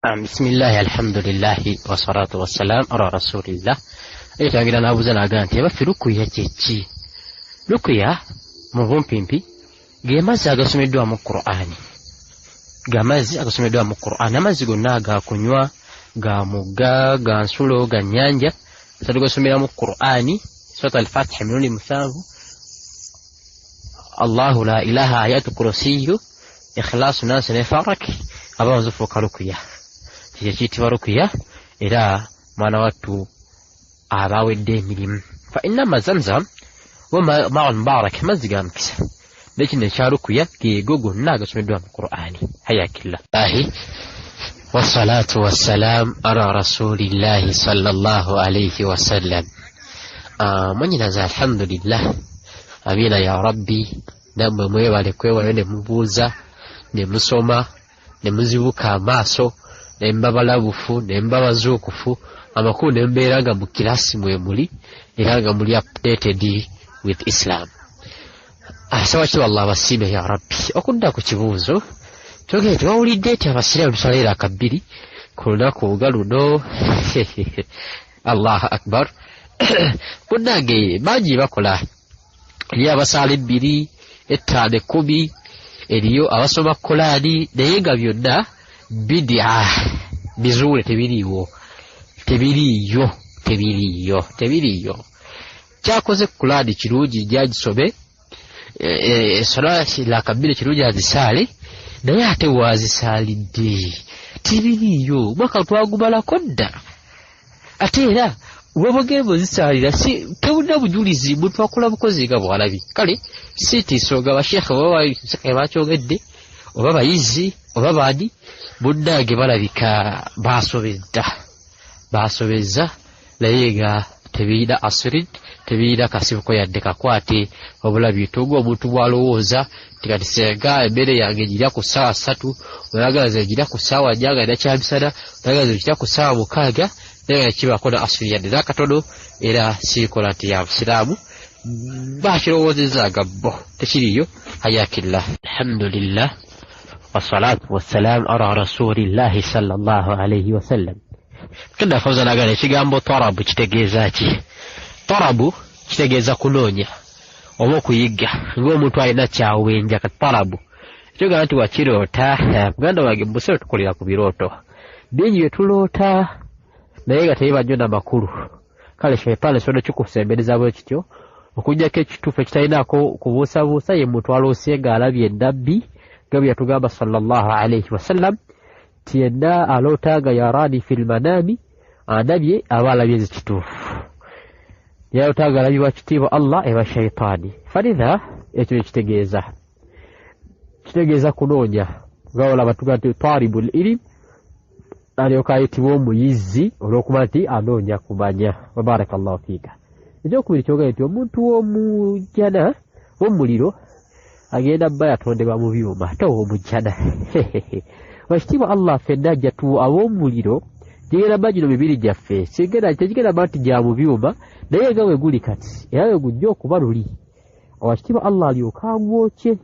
Bisimillahi alhamdulillahi wassalatu wassalam ala rasulillah. Etangira n'abuuza n'agamba nti abaffe lukuya kyeki? Lukuya mu bumpimpi ge mazzi agasomeddwamu Qur'ani, ge mazzi agasomeddwamu Qur'ani. Amazzi gonna agakunywa, ga mugga, ga nsulo, ga nnyanja, tugasomeramu Qur'ani, surat al-Fatiha emirundi 7, Allahu la ilaha, ayatu kursiyu, ikhlasu, nasi ne farak, aba zifuuka lukuya. Kyo kiyitibwa rukuya. Era mwana wattu aba awedde emirimu. Fa innama zamzam wa maun mubarak, mazzi ga mukisa, naye kino ekya rukuya geego gonna agasomeddwa mu Qur'ani. Hayakillah ahi wassalatu wassalam ala rasulillahi sallallahu alaihi wasallam. Mwanyinaze alhamdulillah, amiina ya rabbi. Nammwe mwebale kwewalayo ne mubuuza ne musoma ne muzibuka amaaso ne muba balabufu ne muba bazuukufu, amakulu ne mubeera nga mu kirasi mwe muli era nga muli updated with Islam. Asaba ki Allah abasiime ya rabbi. Okudda ku kibuuzo kyogere, tewawulidde nti abasiraamu tusala eraka 2 ku lunaku nga luno? Allahu akbar. Munnange bangi bakola, eriyo abasaala 2, 5, 10, eriyo abasoma Kolaani, naye nga byonna bidia, bizuule, tebiriiwo, tebiriiyo, tebiriiyo, tebiriiyo. Kyakoze Kulaani kirungi, gyagisome, esala laka 2 kirungi azisaale, naye ate waazisaalidde tebiriiyo. Mwaka twagumalako dda. Ate era webugenda ozisaalira si tebulina bujulizi, muntu akola bukozi nga bw'alabye. Kale si ti nsonga basheekhe oba bakyogedde oba bayizi oba baani, munnange balabika basobezza, basobezza, naye nga tebirina asirin, tebirina kasibuko yadde kakwate. Wabula bintu ng'omuntu bw'alowooza nti kati senga emmere yange girya ku ssaawa 3, oyagala ze girya ku ssaawa 4 nga nakyamisana, oyagala ze girya ku ssaawa 6, naye nga kibaako na asiri yadde n'akatono. Era siikola nti ya busiraamu, bakirowoozezaaga bo, tekiriiyo. Hayakillah. Alhamdulillah wassalatu wassalam ala rasulillahi sallallahu alaihi wasallam. Tugenda fauza nagala ekigambo tarabu kitegeeza ki? Tarabu kitegeeza kunoonya oba okuyigga, ng'omuntu alina kyawenja. Kati tarabu ekyogaa nti wakiroota. Muganda wange, mu busiro tukolera ku birooto bingi bye tuloota, naye nga tebiba nnyo namakulu. Kale shaitaani ekisobola kikusembereza bwe kityo okuggyako ekituufu ekitalinaako kubuusabuusa, ye muntu aloose ng'alabye nabbi, nga bwe yatugamba sallallahu alaihi wasallam ti yenna aloota nga yarani fi lmanami, andabye, aba alabye ezi kituufu. Yaloota nga alabye wakitiibwa Allah, eba shaitaani. Falidha ekyo ekitegeeza kitegeeza kunoonya, nga olaba tuga nti talibu l ilim alyoka ayitibwa omuyizi olw'okuba nti anoonya kumanya. Wabaraka llahu fiika. Ekyokubiri kyogere nti omuntu w'omujjana w'omuliro agenda bba yatondebwa mu byuma, ate ow'omujjana wakitiibwa Allah ffenna ajja tu ab'omuliro gigenda bba gino mibiri gyaffe tekigenda bba nti gya mu byuma, naye nga bwe guli kati era bwe gujja okuba luli owakitiibwa Allah alyoka agwokye,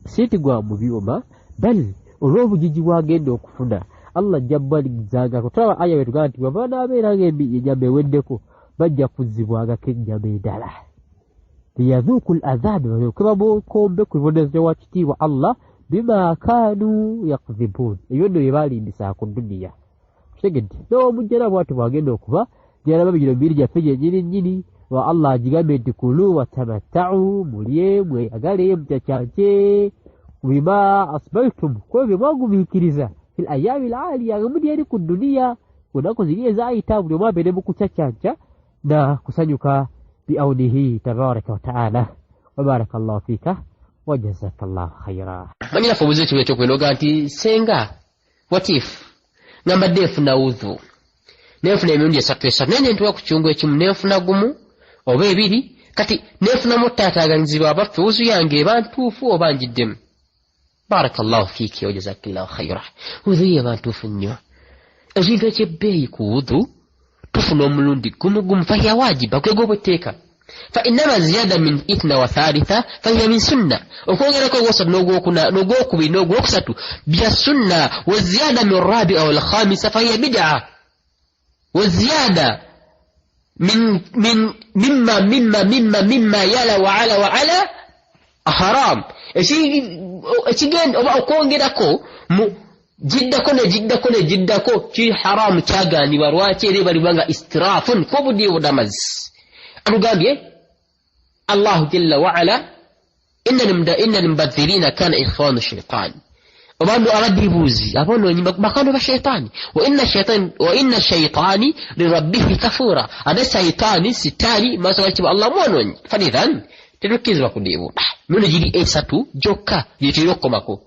si nti gwa mu byuma, bal olw'obugigi bwagenda okufuna Allah ajja bbalizangako. Tulaba aya bwe tugamba nti bwe banaabeera nga ennyama eweddeko, bajja kuzzibwangako ennyama endala, liyadhuuku l adhabi, balyoke bamukombe ku bibonerezo wa kitiibwa Allah, bima kaanu yakdhibuun, ebyo nno bye baalimbisa ku duniya. Kitegedde n'omujjana bw'atyo bw'agenda okuba gyalaba bigino mibiri gyaffe gyennyini nnyini, wa Allah agigambe nti kulu watamattau, mulye mweyagale mutyacyanke, bima asbaltum, kwebyo bye mwagumiikiriza, fil ayaami l aliya, nga muli eri ku duniya, ku nnaku ziri ezaayita, buli omu abeere mu kucaccanca na kusanyuka biaunihi tabaraka wataala. Wabaraka llahu fiika wajazaka llahu khaira. Manyinaffe obuze ekibuzo ekyokwenoga nti senga what if nga mbadde nfuna wudhu nenfuna emirundi 3 3, naye nentuwa ku kyungu ekimu nenfuna 1 oba 2, kati nenfunamu ottaataaganyizibwa, abaffe wuzu yange eba ntuufu oba ngiddemu? Baraka llahu fiiki wajazakillahu khaira. Wudhu ye eba ntuufu nnyo. Ekintu ekyebbeeyi ku wudhu, tufuna omulundi gumu gumu, fahiya wajiba, gwegwa obwetteeka. Fa innama ziyada min ithna wa thalitha fahiya min sunna, okwongerako ogwosatu n'ogwokuna n'ogwokubiri n'ogwokusatu bya sunna. Wa ziyada min rabia wal khamisa fahiya bid'a, wa ziyada min min mimma mimma mimma mimma yala wa ala wa ala haram. Ekigenda oba okwongerako mu giddako ne giddako ne giddako kiri haramu, kyagaanibwa. Lwaki? Era ebalibwa nga istirafun, kubudiibuda amazzi. Atugambye Allahu jalla waala, inna lmubadhirina kana ikhwanu shaitan, obantu abadibuuzi abonoonyi bakano ba shaitaani. Wa inna shaitaani lirabbihi kafura, ate shaitaani sitaani maaso gakibwa Allah mwonoonyi. Falidhan tetukkirizibwa kudiibuuda. Mirundi giri esatu gyokka gyetulina okukomako.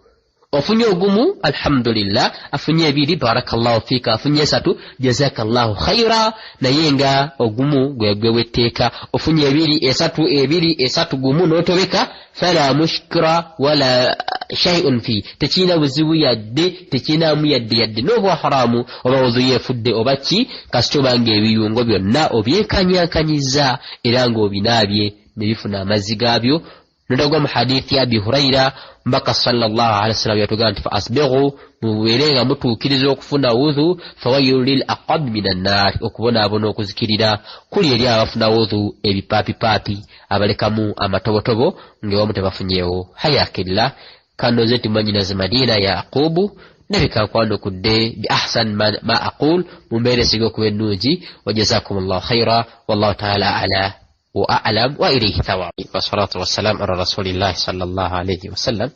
Ofunye ogumu, alhamdulillah. Afunye ebiri, barakallahu fika. Afunye esatu, jazakallahu khaira. Naye nga ogumu gwegwe wetteeka. Ofunye ebiri, esatu, ebiri, esatu, gumu n'otobeka, fala mushkira wala shay'un fi, tekirina buzibu yadde, tekirinamu yadde yadde n'obwa haramu oba wuzu yeefudde oba ki, kasita oba nga ebiyungo byonna obyenkanyankanyiza era ng'obinaabye ne bifuna amazzi gaabyo. Notagwa mu hadithi ya Abi Huraira, mbaka sallallahu alaihi wasallam yatugamba nti fa asbighu, mubeere nga mutuukiriza okufuna wudhu, fawailu lil aqab minan nar, okubonaabona okuzikirira kuli eri abafuna wudhu ebipaapipapi, abalekamu amatobotobo ng'ewamu tebafunyeewo. Hayakillah, kanoze nti mwanyinaze Madina Yaqubu nabikankwanukudde bi ahsan ma aqul, mu mbeera esinga okuba ennungi. Wajazakum llahu khaira, wallahu taala ala wa alam wa ilaihi thawab. Wassalatu wassalamu ala rasulillahi sallallahu alaihi wasallam.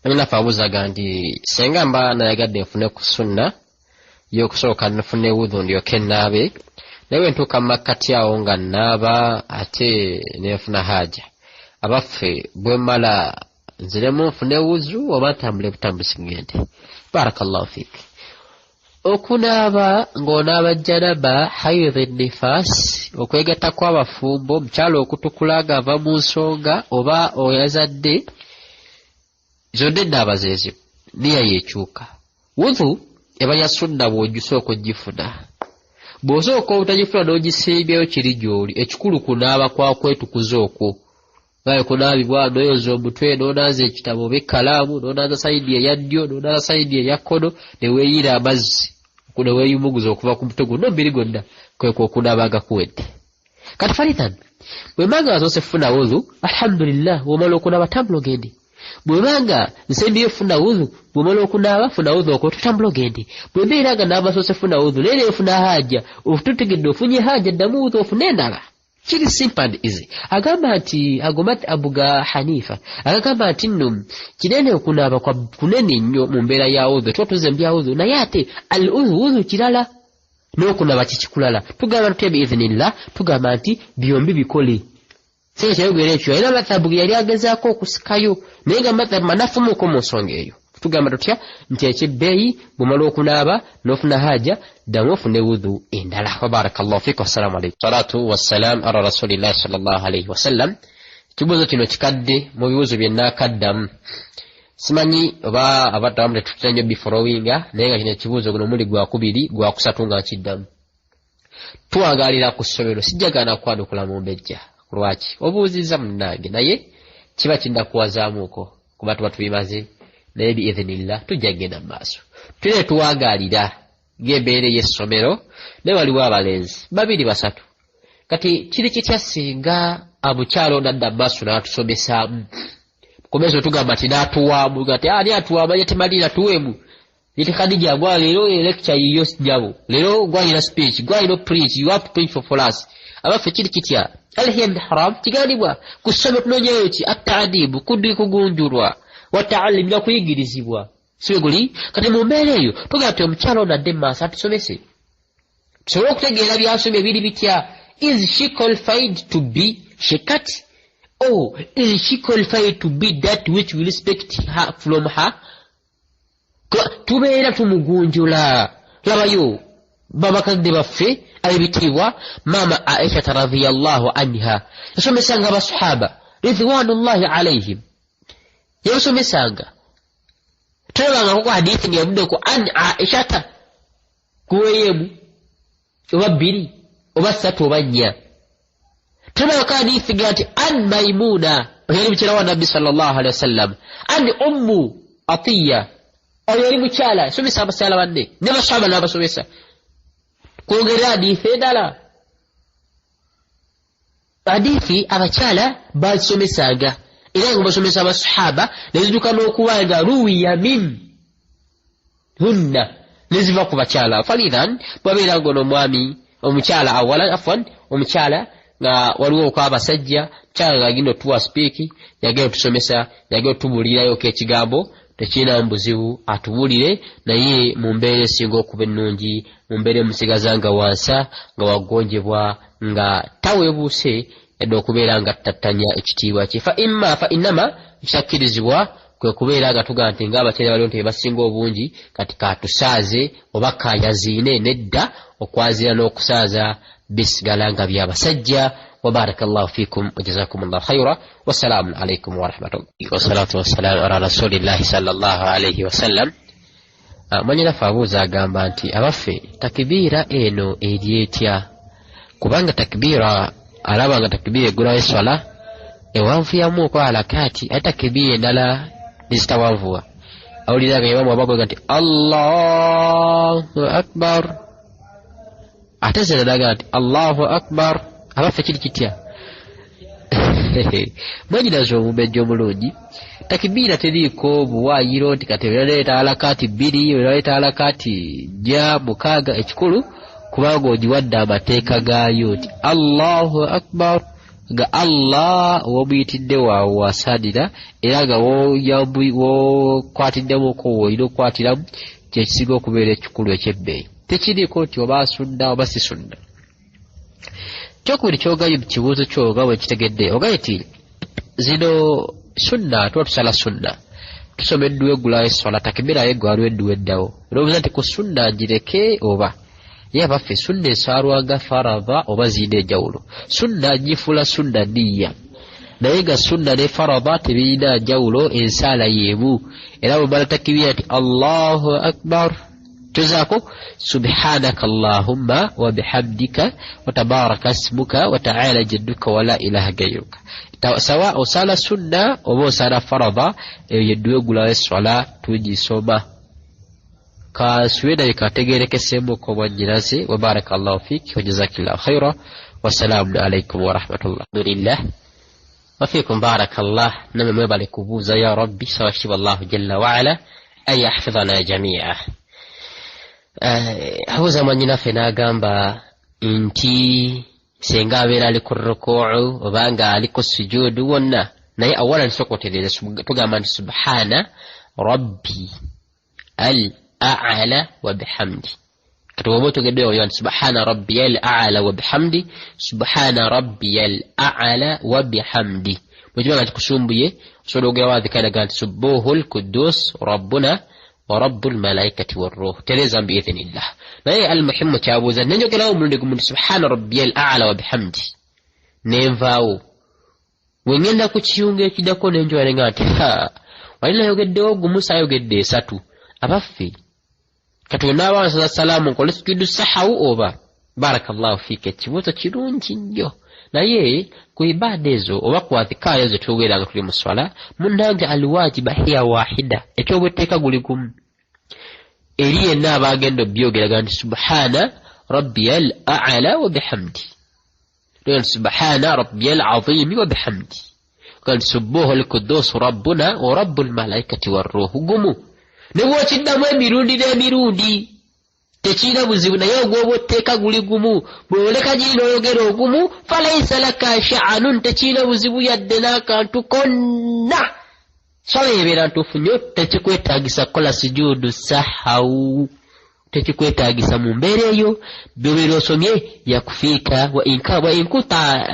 Namina abuuzaga nti senga mba nayagadde nfune ku sunna y'okusooka nfune wudhu ndyoke naabe, naye bwe ntuuka mu makkati awo nga naaba ate nenfuna haaja, abaffe bwe mmala nziremu nfune wuzu oba ntambule butambuzi ngende? Barakallahu fik. Okunaaba ng'onaaba janaba, haidhi, nifas, okwegatta kw'abafumbo, omukyala okutukula ng'ava mu nsonga oba oyazadde, zonna ennaaba zeezimu, niya yeekyuka. Wudhu eba ya sunna bw'ogisooka ogifuna. Bw'osooka obutagifuna n'ogisimbyayo kiri gy'oli. Ekikulu kunaaba kwa kwetukuza okwo ngaye kunaabibwa, n'oyoza omutwe, n'onaaza ekitabo oba ekkalaamu, n'onaaza sayidi eya ddyo, n'onaaza sayidi eya kkono, ne weeyiira amazzi ne weeyumuguza okuva ku mutwe gwonna omubiri gwonna, kwekwo okunaaba nga kuwedde. Kati faridan bwembanga wasoose funa wudhu, alhamdulillah, bw'omala okunaaba tambula ogende. Bwebanga nsembyeyo funa wudhu, bw'omala okunaaba funa wudhu okwo tutambula ogende. Bwembeera nga naabasoose funa wudhu naye nefuna haaja, otutegedde ofunye haaja, ddamu wudhu ofune endala. Kiri simple and easy. Agamba nti agomat abuga Hanifa agamba nti nno kinene okunaaba kwa kunene nnyo mu mbeera ya wudhu, tuba tuzze mu bya wudhu, naye ate al udhu wudhu kirala n'okunaaba kikikulala. Tugamba tutya? Biidhinillah, tugamba nti byombi bikole. Singa kyayogera ekyo alina madhabu ge yali agezaako okusikayo, naye nga madhabu manafumuko mu nsonga eyo. Tugamba tutya nti ekyebbeeyi bw'omala okunaaba n'ofuna haaja, ddamu ofune wudhu endala. Wabarakallahu fik, wassalamu alaikum. Salatu wassalam ala rasulillahi sallallahu alaihi wasallam. Ekibuuzo kino kikadde mu bibuuzo bye naakaddamu, simanyi oba abantu abamu tetutera nnyo bifolowinga, naye nga kino ekibuuzo guno muli gwakubiri gwakusatu nga nkiddamu. Tuwangaalira ku ssomero, sijjagaana kwanukula mu mbejja. Lwaki obuuzizza munnange? Naye kiba kinnakuwazaamuuko kuba tuba tubimaze, naye biidhinillah tujja kugenda mu maaso. Tulina tuwangaalira ng'embeera ey'essomero, naye waliwo abalenzi babiri basatu. Kati kiri kitya singa amukyalo ono adda mu maaso n'atusomesaamu kumezo? Tugamba nti n'atuwaamu nga ti ani atuwaamu? Ye temalira tuweemu yiti Khadija gwa leero lecture yiyo nyabo, leero gwalina speech, gwalina preach, you have to preach for us. Abaffe kiri kitya? Alhiya min haram, kigambibwa ku ssomero tunoonyeyo ki? Attaadibu, kudi kugunjulwa, wataallim, nakuyigirizibwa, si guli? Kati mu mbeera eyo tugamba nti omukyala ono adde mu maaso atusomese tusobole okutegeera byasomye biri bitya. Is she qualified to be shekat or is she qualified to be that which we respect her from her? Tubeera tumugunjula. Labayo babakadde baffe ab'ebitiibwa, maama Aishata radiyallahu anha yasomesanga abasahaba ridwanullahi alaihim, yabasomesanga. Tulabangako ku hadithi nga yavudde ku an Aishata kuweeyemu oba bbiri oba ssatu oba nnya. Tulabako hadithi ga nti an Maimuna, oyo yali mukyala wa Nabbi sallallahu alaihi wasallam, an Ummu Atiya, oyo yali mukyala yasomesa abakyala banne ne basahaba n'abasomesa. Kwongerera hadithi endala, hadithi abakyala bazisomesanga era nga basomesa abasahaba, nezituuka n'okuba nga ruwiya min hunna, neziva ku bakyala. Falidhan bwabeera nga ono omwami omukyala awala afwan omukyala nga waliwo okwabasajja, mukyala nga agenda otuwa sipiiki, yagenda otusomesa, yagenda otubulirayoko ekigambo, tekirinamu buzibu atubulire, naye mu mbeera esinga okuba ennungi, mu mbeera emusigaza nga wansa, nga wagonjebwa, nga taweebuuse yadde okubeera nga tattanya ekitiibwa kye. Fa imma fa innama ekitakkirizibwa kwe kubeera nga tugamba nti ng'abakyala baliwo nti bebasinga obungi, kati katusaaze oba kayaziine. Nedda, okwazira n'okusaaza bisigala nga bya basajja. Wabaraka llahu fikum wajazakum llahu khaira, wassalamu alaikum warahmatullahi wassalatu wassalamu ala rasulillahi sallallahu alaihi wasallam. Mwanyinaffe abuuza agamba nti abaffe takibiira eno eri etya, kubanga takibiira alaba nga takibiira eggulawo eswala ewanvuyamu okwa alakaati, ate takibiira endala nezitawanvuwa. Awulira nga imamu abagoga nti Allahu akbar, ate zenadaga nti Allahu akbar. Abaffe kiri kitya? Mwanyinaze omumbejja omulungi, takibiira teriiko buwaayiro nti kati eraleeta alakaati 2, eraleeta alakaati 4, 6. Ekikulu kubanga ogiwadde amateeka gaayo nti Allahu akbar, nga Allah womuyitidde waawo wasaanira, era nga wokwatiddemuko woolina okukwatiramu, kyekisinga okubeera ekikulu ekyebbeeyi. Tekiriiko nti oba sunna oba si sunna. Kyokubiri kyogambye mu kibuuzo kyo nga bwe kitegedde, ogambye nti zino sunna tuba tusala sunna, tusoma edduwa eggulawo esswala, takibira yeggwalwa edduwa eddawo, olowooza nti ku sunna ngireke oba ye abaffe sunna esaalwa nga faradha oba zirina enjawulo? Sunna ngifuula sunna niya, naye nga sunna ne faradha tebirina njawulo, ensaala y'emu. Era bwemala takibira nti Allahu akbar, tuzaako subhanaka allahumma wa bihamdika wa tabaraka smuka wa ta'ala jadduka wa la ilaha gairuka. Sawa osaala sunna oba osaala faradha, eyo yedduwa eggulawo esswala tugisoma. Kansuube naye kategeerekeseemuko mwannyinaze. Wa baraka llahu fik wa jazakillahu khaira, wassalamu alaikum warahmatullah. Alhamdulillah wafiikum barakallah, namwe mwebale kubuuza ya rabbi sawakitiibwa Allahu jalla waala an yahfidhana jamia. Abuuza mwannyinaffe n'agamba nti senga abeera ali ku rukuu oba nga ali ku sujuudu wonna, naye awala nsooka otereeza, tugamba nti subhana rabbi al a'la wa bihamdi. Kati oba otegedde oyo nti subhana rabbiya al a'la wa bihamdi, subhana rabbiya al a'la wa bihamdi. Bwe kiba nga kikusumbuye osobola ogera wadhikanaga nti subuhu lkudus rabbuna wa rabbul malaikati warruh, tereeza biidhinillah. Naye almuhimu kyabuuza, nenjogerawo omulundi gumu nti subhana rabbiya al a'la wa bihamdi, nenvaawo wengenda ku kiyungo ekiddako nenjola nenga nti ha wali nayogeddewo gumu saayogedde esatu. Abaffe kati onaaba nsaza salaamu nkole sujudu sahawu oba? Barakallahu fiika, ekibuuzo kirungi nnyo. Naye ku ibaada ezo oba ku adhikaaya ezo twogera nga tuli mu swala, munnange alwajiba hiya wahida, ekyobwetteeka guli gumu eri yenna abagenda obyogeraga nti subhana rabbiya al a'la wa bihamdi, subhana rabbiya al azimi wa bihamdi, nti subuhu lkudus rabbuna wa rabbu lmalaikati warruhu. Gumu ne bw'okiddamu emirundi n'emirundi tekirina buzibu, naye ogw'obwetteeka guli gumu. Bw'oleka giri n'oyogera ogumu falaisa laka sha'anun, tekirina buzibu yadde n'akantu konna. Swala ebeera ntuufu nnyo, tekikwetaagisa kukola sujuudu sahawu, tekikwetaagisa mu mbeera eyo. Byobeera osomye yakufiika wa inkuta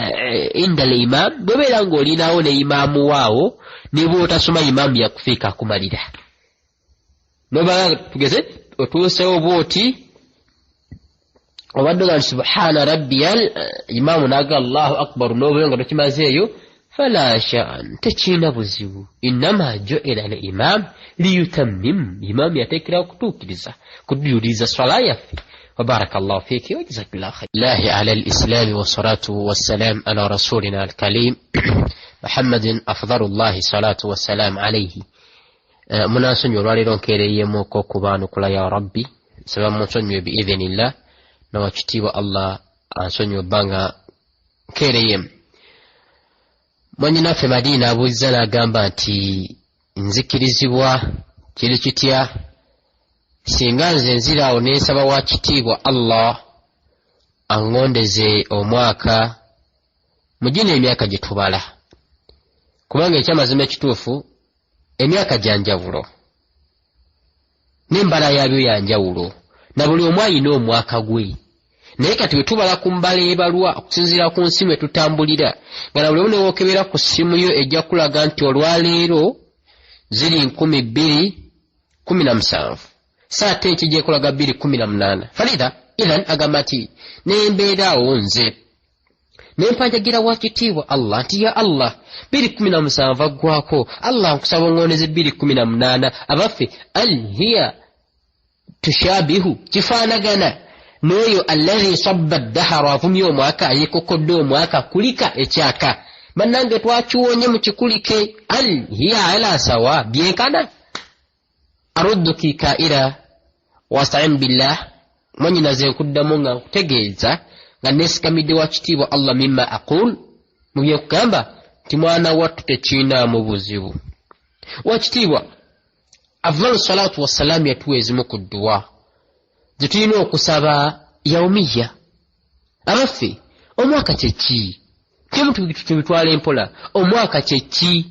inda l imam, bw'obeera ng'olinawo ne imaamu waawo, ne bw'otasoma imaamu yakufiika akumalira. Nobanga tugeze otuusewo bwoti obadde nga nti subhana rabbiyal, imaamu naga Allahu akbar, n'obeera nga tokimazeeyo, Fala shan, tekirina buzibu. Innama juila al imam liyutammim, imamu yateekerawo kutuukiriza, kudduuliriza swala yaffe. وبارك الله فيك وجزاك الله خير. الله على الإسلام والصلاة والسلام على رسولنا الكريم محمد أفضل الله صلاة والسلام عليه. Munansonyiwa olwaleero nkeereyemuko okubaanukula, ya rabbi nsaba munsonyiwe biidhinillah, nawakitiibwa Allah ansonyiwe ebbanga nkeereyemu. Mwannyinaffe Madiina abuuzizza n'agamba nti nzikirizibwa kiri kitya singa nze nziraawo ne nsaba wa kitiibwa Allah aŋŋondeze omwaka mu gino emyaka gye tubala, kubanga ekyamazima ekituufu emyaka gya njawulo n'embala yaabyo ya njawulo, na buli omu alina omwaka gwe. Naye kati bwe tubala ku mbala ebalwa okusinziira ku nsi mwe tutambulira, nga na buli omu ne wookebera ku ssimu yo ejja kulaga nti olwaleero ziri 2017, so ate enkijja ekulaga 2018. Farida ithan agamba nti nembeera awo nze nempanjagira wa kitiibwa Allah nti ya Allah 2017 aggwako, Allah nkusaba oŋŋondeze 2018. Abaffe al hiya tushabihu, kifaanagana n'oyo allazi sabba ddahara, avumye omwaka, yeekokkodde omwaka, kulika ekyaka, bannange twakiwonye mu kikulike. Al hiya ala sawa, byenkana. Arudduki kaira wastain billah, mwanyinaze nkuddamu nga nkutegeeza nga neesikamidde wa kitiibwa Allah mimma aqul, mu byekugamba nti mwana wattu tekiinaamu buzibu. Wakitiibwa afdalu salatu wassalaamu yatuwa ezimu ku dduwa ze tulina okusaba yaumiya. Abaffe omwaka kyeki? Temu tubitwala empola. Omwaka kyeki?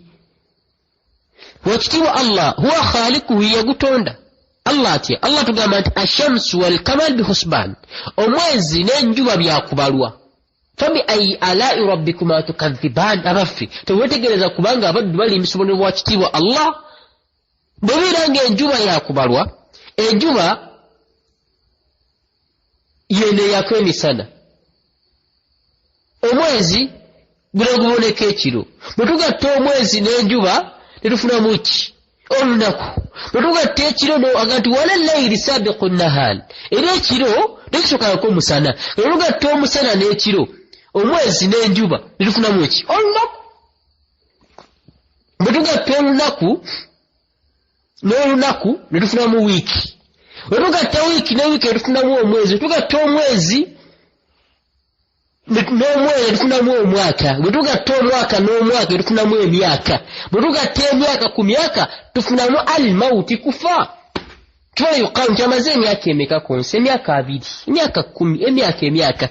Wakitiibwa Allah huwa khalikuhu, yagutonda. Allah atya? Allah tugamba nti ashamsu walkamar bihusban, omwezi n'enjuba byakubalwa. Fabi ayi alai rabbikuma tukadhiban. Abaffe tewetegereza kubanga abaddu bali emisobono bwa kitiibwa Allah. Bwebeera ng'enjuba yakubalwa, enjuba yeno eyako emisana, omwezi guno guboneka ekiro. Bwe tugatta omwezi n'enjuba netufunamu ki? Olunaku. Bwe tugatta ekiro aga nti wala layiri sabiqu nahal, era ekiro tekisokangako omusana. Bwe tugatta omusana n'ekiro, omwezi n'enjuba, netufunamu ki? Olunaku. Bwe tugatta olunaku n'olunaku netufunamu wiiki. Bwe tugatta wiiki ne wiiki netufunamu omwezi. Bwe tugatta omwezi n'omwezi netufunamu omwaka. Bwe tugatta omwaka n'omwaka netufunamu emyaka. Bwe tugatta emyaka ku myaka tufunamu almauti, kufa. Tuba yuqalu nti amaze emyaka emeka ku nsi? Emyaka 2, emyaka 10, emyaka emyaka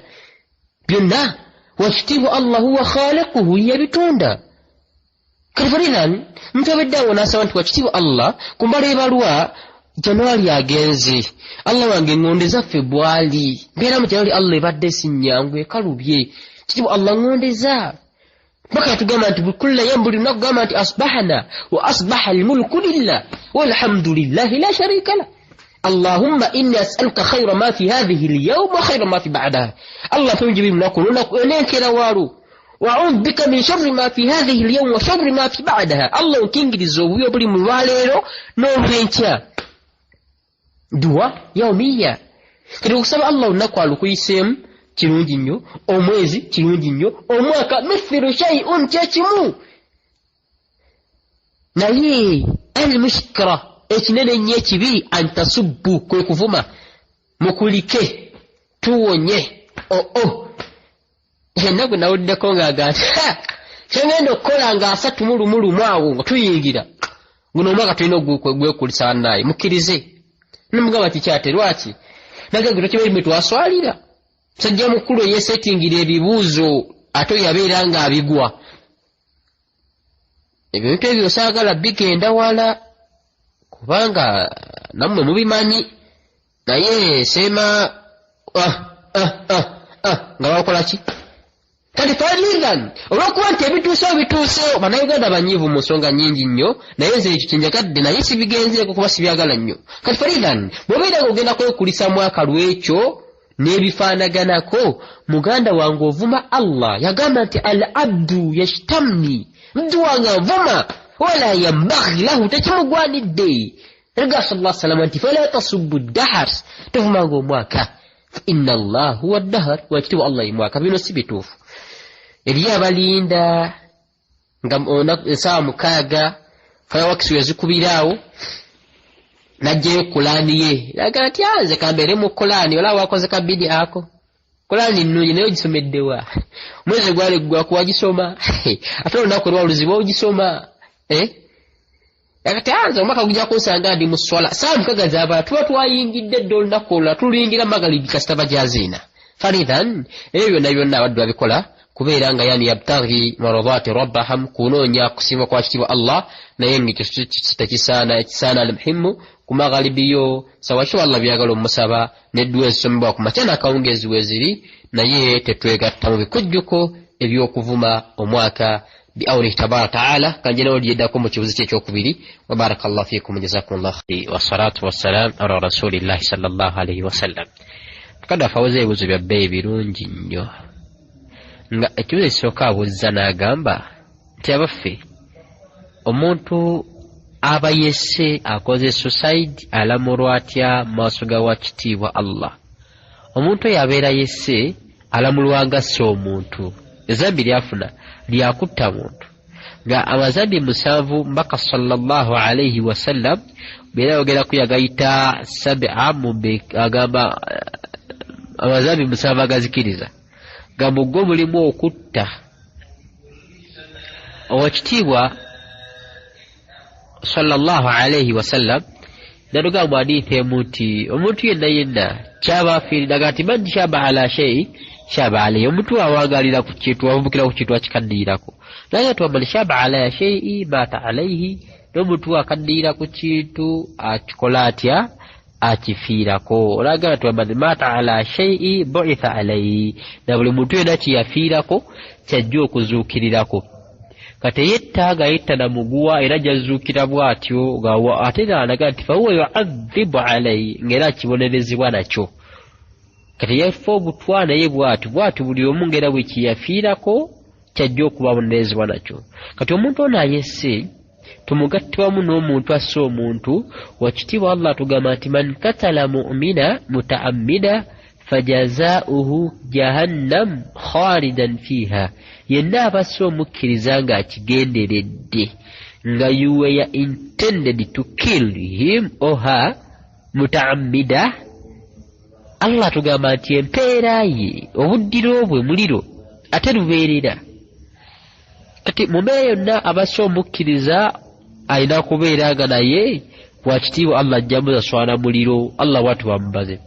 byonna. Wakitiibwa Allah huwa khaliquhu, yabitonda. Kati faridan muntu abadde awo n'asaba nti wakitiibwa Allah ku mbala ebalwa Januari agenze, Allah wange ŋŋondeza Febwali, mbeera mu Januari Allah ebadde si nnyangu ekalubye, kitiibwa Allah ŋŋondeza. Mpaka yatugamba nti kulla yawm, buli lunaku gamba nti asbahana wa asbaha almulku lillah walhamdulillahi la sharika lah, allahumma inni as'aluka khayra ma fi hadhihi alyawm wa khayra ma fi ba'daha. Allah tunjibi lunaku lunaku enenkera waalwo, wa'udhu bika min sharri ma fi hadhihi alyawm wa sharri ma fi ba'daha. Allah onkingiriza obubi obuli mu lwaleero n'olwenkya. Dua yaumiya. Kati okusaba Allah olunaku alukuyiseemu kirungi nnyo, omwezi kirungi nnyo, omwaka mithiru shay'un kyekimu. Naye almushkira ekinene ennyo ekibi antasubbu, kwe kuvuma, mukulike tuwonye oo. Enna gwe nawuliddeko ng'aga nti kyengenda okukola nga 31 awo nga tuyingira guno omwaka tulina ogwekulisa bannaaye, mukkirize. Nemugamba kikyate lwaki? Nagamba tokimanyi mwe twaswalira. Musajja mukulu eyeesetingira ebibuuzo ate yabeera ng'abigwa. Ebintu ebyo saagala bigenda wala kubanga nammwe mubimanyi, naye seema nga bakola ki? Kati faliran olw'okuba nti ebituusewo bituusewo, bannayuganda banyiivu mu nsonga nnyingi nnyo, naye nze ekyo kyenjagadde naye sibigenzeeko kuba sibyagala nnyo. Kati faliran bw'obeera ng'ogenda kwekulisa mwaka lw'ekyo n'ebifaanaganako, muganda wange ovuma Allah. Yagamba nti al abdu yashtamni Dduwa nga nvuma, wala yambaghi lahu, tekimugwanidde. Naga sallallahu alaihi wasallam nti fala tasubbu dahar, tovumanga omwaka, fa inna Allah huwa dahar, wakitiibwa Allah ye mwaka. Bino si bituufu. Eriyo abalinda nga essaawa 6 fireworks wezikubiraawo, n'aggyayo kulaani ye, naga nti nze kambeere mu kulaani, olaba wakoze ka bidi ako. Kulaani nnungi naye ogisomeddewa? Omwezi gwali ggwaku wagisoma? Ate olunaku lwaluzibu ogisoma? Kati nze omwaka gujja kunsanga ndi mu swala ssaawa 6 z'abala, tuba twayingidde dda olunaku olulala, tuluyingira magalibi kasita bajaziina. Faridhan ebyo byonna byonna abaddu babikola kubeera nga yani yabtaghi maradati rabbahum, kunoonya kusiima kwa kitiibwa Allah, naye ng'ekyo tekisaana. Ekisaana almuhimu ku maghalibiyo sawa kitiibwa Allah byagala omusaba, n'edduwa ezisomebwa ku makya n'akawungeezi weeziri, naye tetwegatta mu bikujjuko eby'okuvuma omwaka biawnihi tabaraka taala. Kanje nawe lyeddako mu kibuzo kye ekyokubiri. Wa barakallahu fikum, jazakumullahu khair, wassalatu wassalam ala rasulillahi sallallahu alaihi wasallam. Mukadde waffe awoza ebibuzo bya bbeeyi birungi nnyo, nga ekibuzo ekisooka abuuzza n'agamba nti abaffe omuntu aba yesse akoze suicide alamulwa atya mu maaso ga wakitiibwa Allah? Omuntu oyo abeera yesse alamulwa nga asse omuntu, ezambi lyafuna lyakutta muntu, nga amazambi 7 mbaka sallallahu alaihi wasallam beera ayogeraku yagayita sab'a, agamba amazambi 7 agazikiriza, nga mu gwo mulimu okutta. Owekitiibwa sallallahu alaihi wasallam natugamba mu hadithi emu nti omuntu yenna yenna kyaba afiiridde, nti man shaba ala shei shaba alaihi, omuntu awangalira ku kintu, avubukira ku kintu akikaddiirako, naye nti man shaba ala shei mata alaihi, n'omuntu akaddiira ku kintu akikola atya, akifiirako. Olagala nti man mata ala shei buitha alaihi, na buli muntu yenna kyeyafiirako kyajja okuzuukirirako. Kati yetta nga yetta na muguwa era ajjazuukira bw'atyo, ate n'alaga nti fahuwa yuadhibu alaihi, ng'era akibonerezebwa nakyo. Kati yafa obutwa naye bw'atyo bw'atyo buli omu ng'era bwe kyeyafiirako kyajja okubabonerezebwa nakyo. Kati omuntu ono ayesse tumugatte wamu n'omuntu asse omuntu, wakitiibwa Allah atugamba nti man katala mu'mina mutaammida fajazaauhu jahannam khalidan fiha, yenna abasse omukkiriza ng'akigenderedde, nga you were intended to kill him or her mutaammida, Allah atugamba nti empeera ye obuddiro bwe muliro ate lubeerera. Kati mu mbeera yonna abasse omukkiriza alina kubeera nga naye wakitiibwa Allah ajja musaswana muliro, Allah bw'atyo bwamubaze.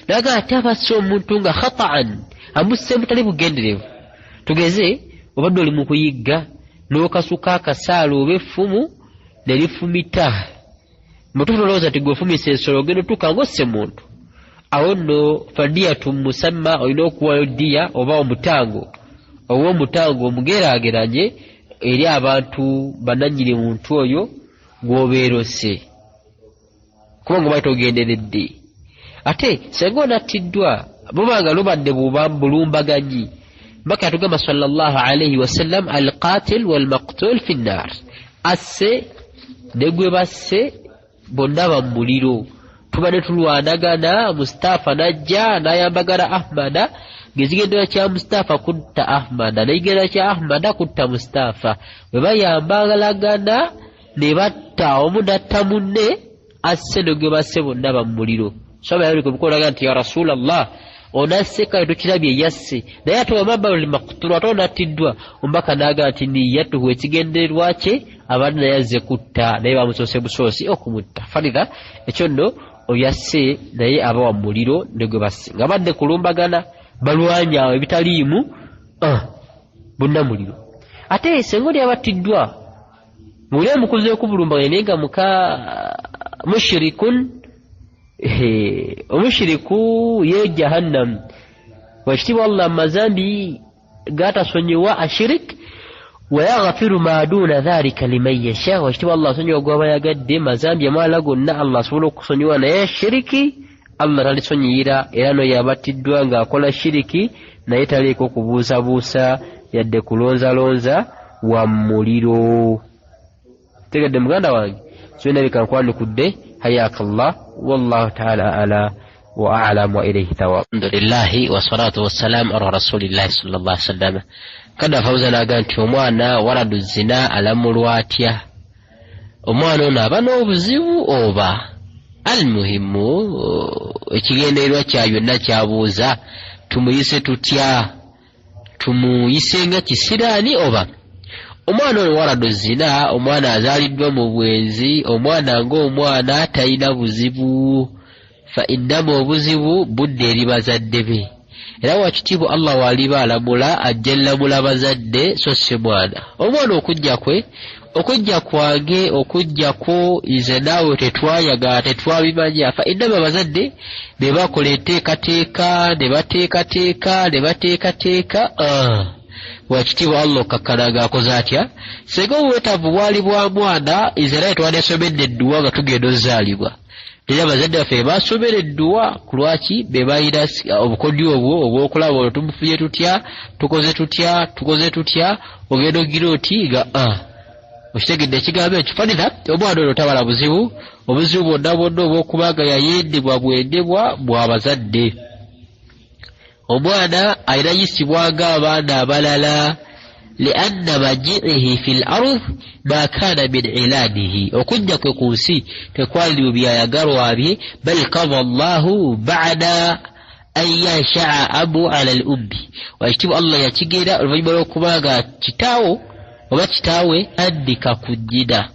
Naga ate abasse omuntu nga khata'an, amusse mutali bugenderevu, tugeze obadde oli mu kuyigga n'okasuka akasaalo oba effumu ne lifumita, mutuufu olowooza nti gwe ofumisa ensolo, ogenda otuuka ng'osse muntu, awo nno fadiyatu musamma, olina okuwayo diya oba omutango, oba omutango omugeraageranye eri abantu bannannyini muntu oyo gw'obeera osse, kubanga oba togenderedde. Ate singa onattiddwa buba nga lubadde bulumbaganyi, mbaka yatugamba sallallahu alaihi wasallam alqatil walmaqtul fi nnar, asse ne gwe basse bonna ba muliro. Tubadde tulwanagana, Mustafa n'ajja n'ayambagala Ahmada, ng'ekigendera kya Mustafa kutta Ahmada n'ekigendera kya Ahmada kutta Mustafa, bwe bayambalagana ne batta omu n'atta munne, asse ne gwe basse bonna ba muliro. Saba yali kubikolaga nti ya Rasulallah onasse kale tukirabye yasse, naye ate wamabalul maqtul, ate onattiddwa. Omubaka n'agamba nti niyatuhu, ekigendererwa kye abadde naye azze kutta, naye bamusoose busoosi okumutta. Faridha ekyo nno oyasse naye aba wa muliro ne gwe basse, nga badde kulumbagana balwanya awo ebitaliimu bonna muliro. Ate singa oli abattiddwa muli omukuzeeko bulumbaganya, naye nga muka mushrikun, omushiriku ye jahannam, wakitiibwa Allah mazambi gatasonyiwa ashirik, wa yaghfiru ma duna dhalika liman yasha, wakitiibwa Allah asonyiwa gw'aba yagadde mazambi amalala gonna Allah asobola okusonyiwa, naye shiriki Allah talisonyiyira. Era n'oyo abattiddwa ng'akola shiriki naye taliiko kubuusabuusa yadde kulonzalonza, wa muliro. Tegedde muganda wange, so bika nkwanukudde. Hayakallah, wallahu taala ala wa a'lam wa ilayhi thawab. Alhamdulillahi wassalatu wassalamu ala rasulillahi sallallahu alaihi wasallam. Kada fawza naga nti omwana waradu zina alamulwa atya? Omwana ono aba n'obuzibu oba? Almuhimu ekigendererwa kya byonna kyabuuza, tumuyise tutya? Tumuyise nga kisiraani oba? Omwana ono waradu zina, omwana azaaliddwa mu bwenzi, omwana ng'omwana talina buzibu, fa innama obuzibu budde eri bazadde be. Era wakitiibwa Allah waliba alamula ajja lamula bazadde so si mwana. Omwana okujja kwe, okujja kwange, okujja kwo nze naawe tetwayagala, tetwabimanya. Fa innama bazadde be bakola enteekateeka ne bateekateeka ne bateekateeka. Wakitiibwa Allah okkakkana ng'akoze atya? Singa obwetaavu bwali bwa mwana, nze naye twandisomedde edduwa nga tugenda ozaalibwa. Era abazadde baffe basomera edduwa, ku lwaki be balina obukodyo obwo obw'okulaba olwo tumufunye tutya, tukoze tutya, tukoze tutya, ogenda ogira oti nga okitegedde ekigambo ekyo. Fanira omwana ono tabala buzibu, obuzibu bwonna bwonna obw'okuba nga yayendebwa bwendebwa bwa bazadde. Omwana alina yisibwa ng'abaana abalala, lianna majiihi fi l ard ma kana min ilanihi, okujja kwe ku nsi tekwali mu byayagalwa bye, bal qada llahu bada an yanshaa abu ala l ummi. Wakitiibwa Allah yakigera oluvannyuma lw'okuba nga kitaawo oba kitaawe andika ku nnyina.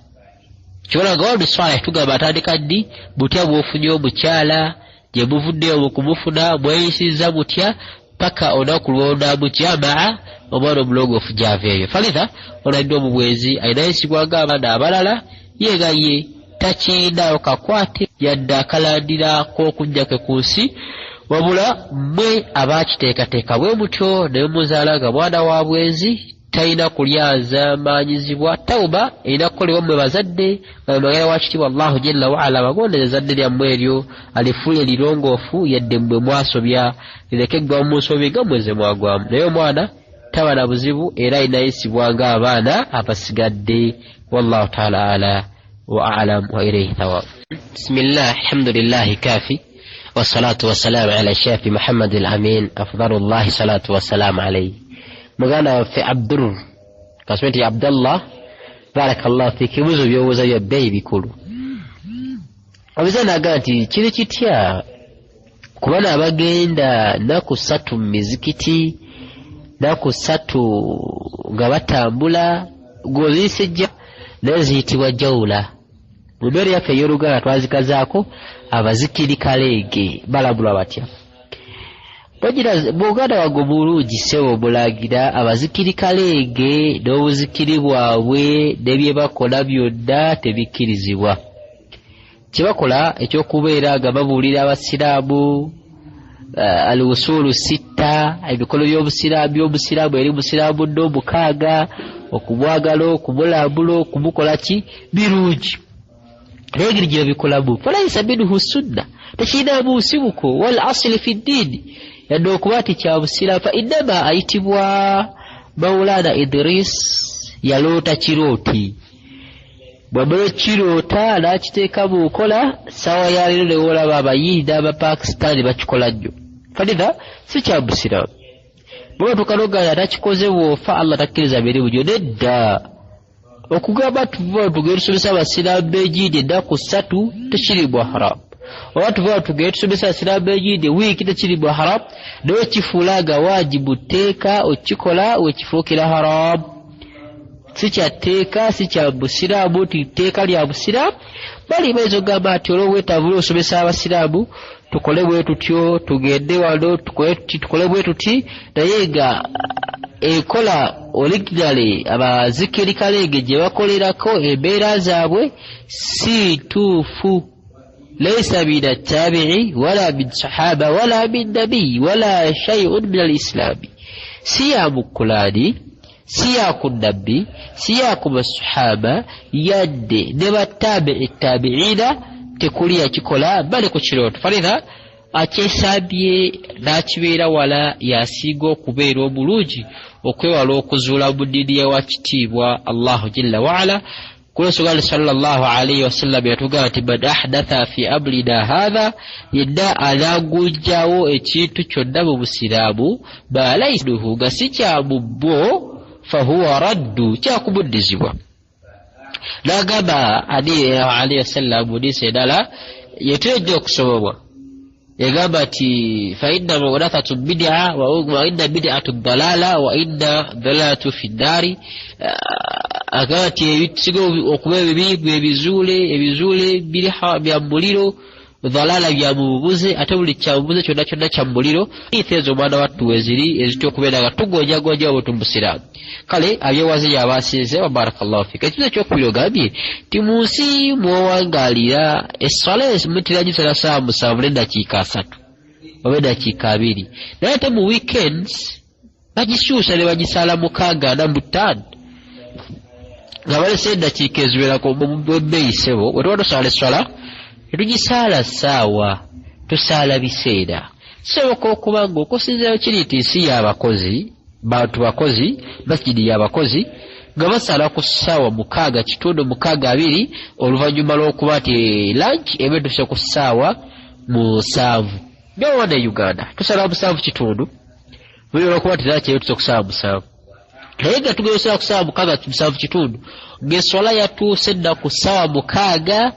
Kibala nga wali Saleh tugamba atandika ddi, butya bw'ofunye omukyala, gye muvuddeyo mu kumufuna, mweyisizza mutya paka olunaku lw'onaamujamaa omwana omulongoofu gy'aveeyo. Falitha olaliddwa mu bwenzi alina yisibwa ng'abaana abalala, ye nga ye takirinaawo kakwate yadde akalandira k'okujja kwe ku nsi, wabula mmwe abaakiteekateeka bwe mutyo ne muzaala nga mwana wa bwenzi, talina kulyazaamaanyizibwa. Tawuba erina kukolebwa mmwe bazadde nga mwagala wakitiibwa Allahu jalla waala abagondeze ezzadde lyammwe eryo alifuule lirongoofu, yadde mmwe mwasobya, lireke ggwa mu nsobi nga mmwe ze mwagwamu. Naye omwana taba na buzibu era alina yisibwa ng'abaana abasigadde. Wallahu taala ala wa alam wa ilayhi thawab. Bismillah, alhamdulillahi kafi, wassalatu wassalamu ala shafi Muhammad al amin, afdalullahi salatu wassalamu alayhi. Muganda waffe Abdur kasome nti Abdallah, barakallahu fik, ebibuuzo by'obuuza bya bbeeyi bikulu. Obuuza naga nti kiri kitya ku bano abagenda nnaku ssatu mu mizikiti, nnaku ssatu nga batambula, gw'oziyise jja naye ziyitibwa jawula. Mu mbeera yaffe ey'Oluganda twazikazaako abazikiri kaleege, balabulwa batya? Bagira buganda wange omulungi ssebo mulagira abazikiri kaleege n'obuzikiri bwabwe ne bye bakola byonna tebikkirizibwa. Kye bakola ekyokubeera nga babuulira abasiraamu al-usulu sitta, ebikolo by'obusiraamu by'omusiraamu eri musiraamu nno omukaaga, okumwagala, okumulambula, okumukola ki, birungi. Naye engeri gye babikolamu falaisa minhu sunna, tekirina nsibuko wal asili fi ddiini, yadde okuba nti kya busiraamu. Fa innama ayitibwa Maulana Idris yaloota kirooti, bw'amala kiroota n'akiteeka mu nkola, ssaawa ya leero ne woolaba Abayindi n'Abapakisitaani bakikola nnyo. Falidha si kya busiraamu. Bwe batuuka n'ogamba atakikoze bw'ofa Allah takkiriza mirimu gyo, nedda. Okugamba tuva tugende tusomesa abasiraamu b'ejiidi ennaku ssatu tekiri mu haramu, oba tuva tugende tusomesa abasiraamu b'ejiidi wiiki tekiri mu haramu, naye okifuula nga waajibu tteeka okikola wekifuukira haramu. Si kya tteeka, si kya busiraamu nti tteeka lya busiraamu. Bali bayinza okugamba nti olw'obwetaavu osomesa abasiraamu tukole bwe tutyo, tugende wano tukole bwe tuti, naye nga enkola originally abazikiri kaleege gye bakolerako embeera zaabwe si ntuufu. Laisa min attabi'i wala min sahaba wala min nabiyi wala shay'un min alislami, si ya mu Kulaani, si ya ku nabbi, si ya ku basahaba, yadde ne batabi'i tabi'ina tekuli yakikola, bali ku kirooto. Falidha Akyesambye n'akibeera wala y'asinga okubeera omulungi okwewala okuzuula mu ddiini ya Wakitiibwa Allahu Jalla waala. Kulwensonga nti sallallahu alaihi wasallam yatugamba nti man ahdatha fi amrina hatha, yenna anagujjawo ekintu kyonna mu busiraamu, ma laisuhu, nga si kya mu bwo, fahuwa raddu, kyakumuddizibwa. N'agamba alaihi wasallam mu hadiisi endala yetujja okusomebwa, yagamba nti fa inna muhdathatu bid'a wa inna bid'atu dalala wa inna dalalatu fi nnaari. Agamba nti ebisiga okuba ebibi bwe bizuule, ebizuule biri bya muliro, dalala bya mububuze, ate buli kyamubuze kyonna kyonna kya muliro. Ife ezo omwana wattu weziri ezitya okubeera nga tugonjagonja obutu mu busiraamu. Kale abyewaze yabasinze, wa barakallahu fika. Ekibuzo ekyokubiri ogambye nti mu nsi mwowangaalira esswala mutera gisala saawa 7 n'eddakiika 30 oba eddakiika 20, naye ate mu weekends bagikyusa ne bagisaala 6 45 nga balese eddakiika eziwerako. Mu bbeeyi ssebo, bwe tuba tusaala esswala tetugisaala ssaawa, tusaala biseera. Kisoboka okuba nga okusinziira kiri nti nsi y'abakozi, bantu bakozi, masjidi y'abakozi, nga basaala ku ssaawa 6:15, 6:20, oluvannyuma lw'okuba nti lunch eba etuuse ku ssaawa 7. Nga wano e Uganda tusaala 7:15 buli olwokuba nti lunch eba etuuse ku ssaawa 7, naye nga tugenda ku ssaawa 6, 7:15, ng'esswala yatuuse dda ku ssaawa 6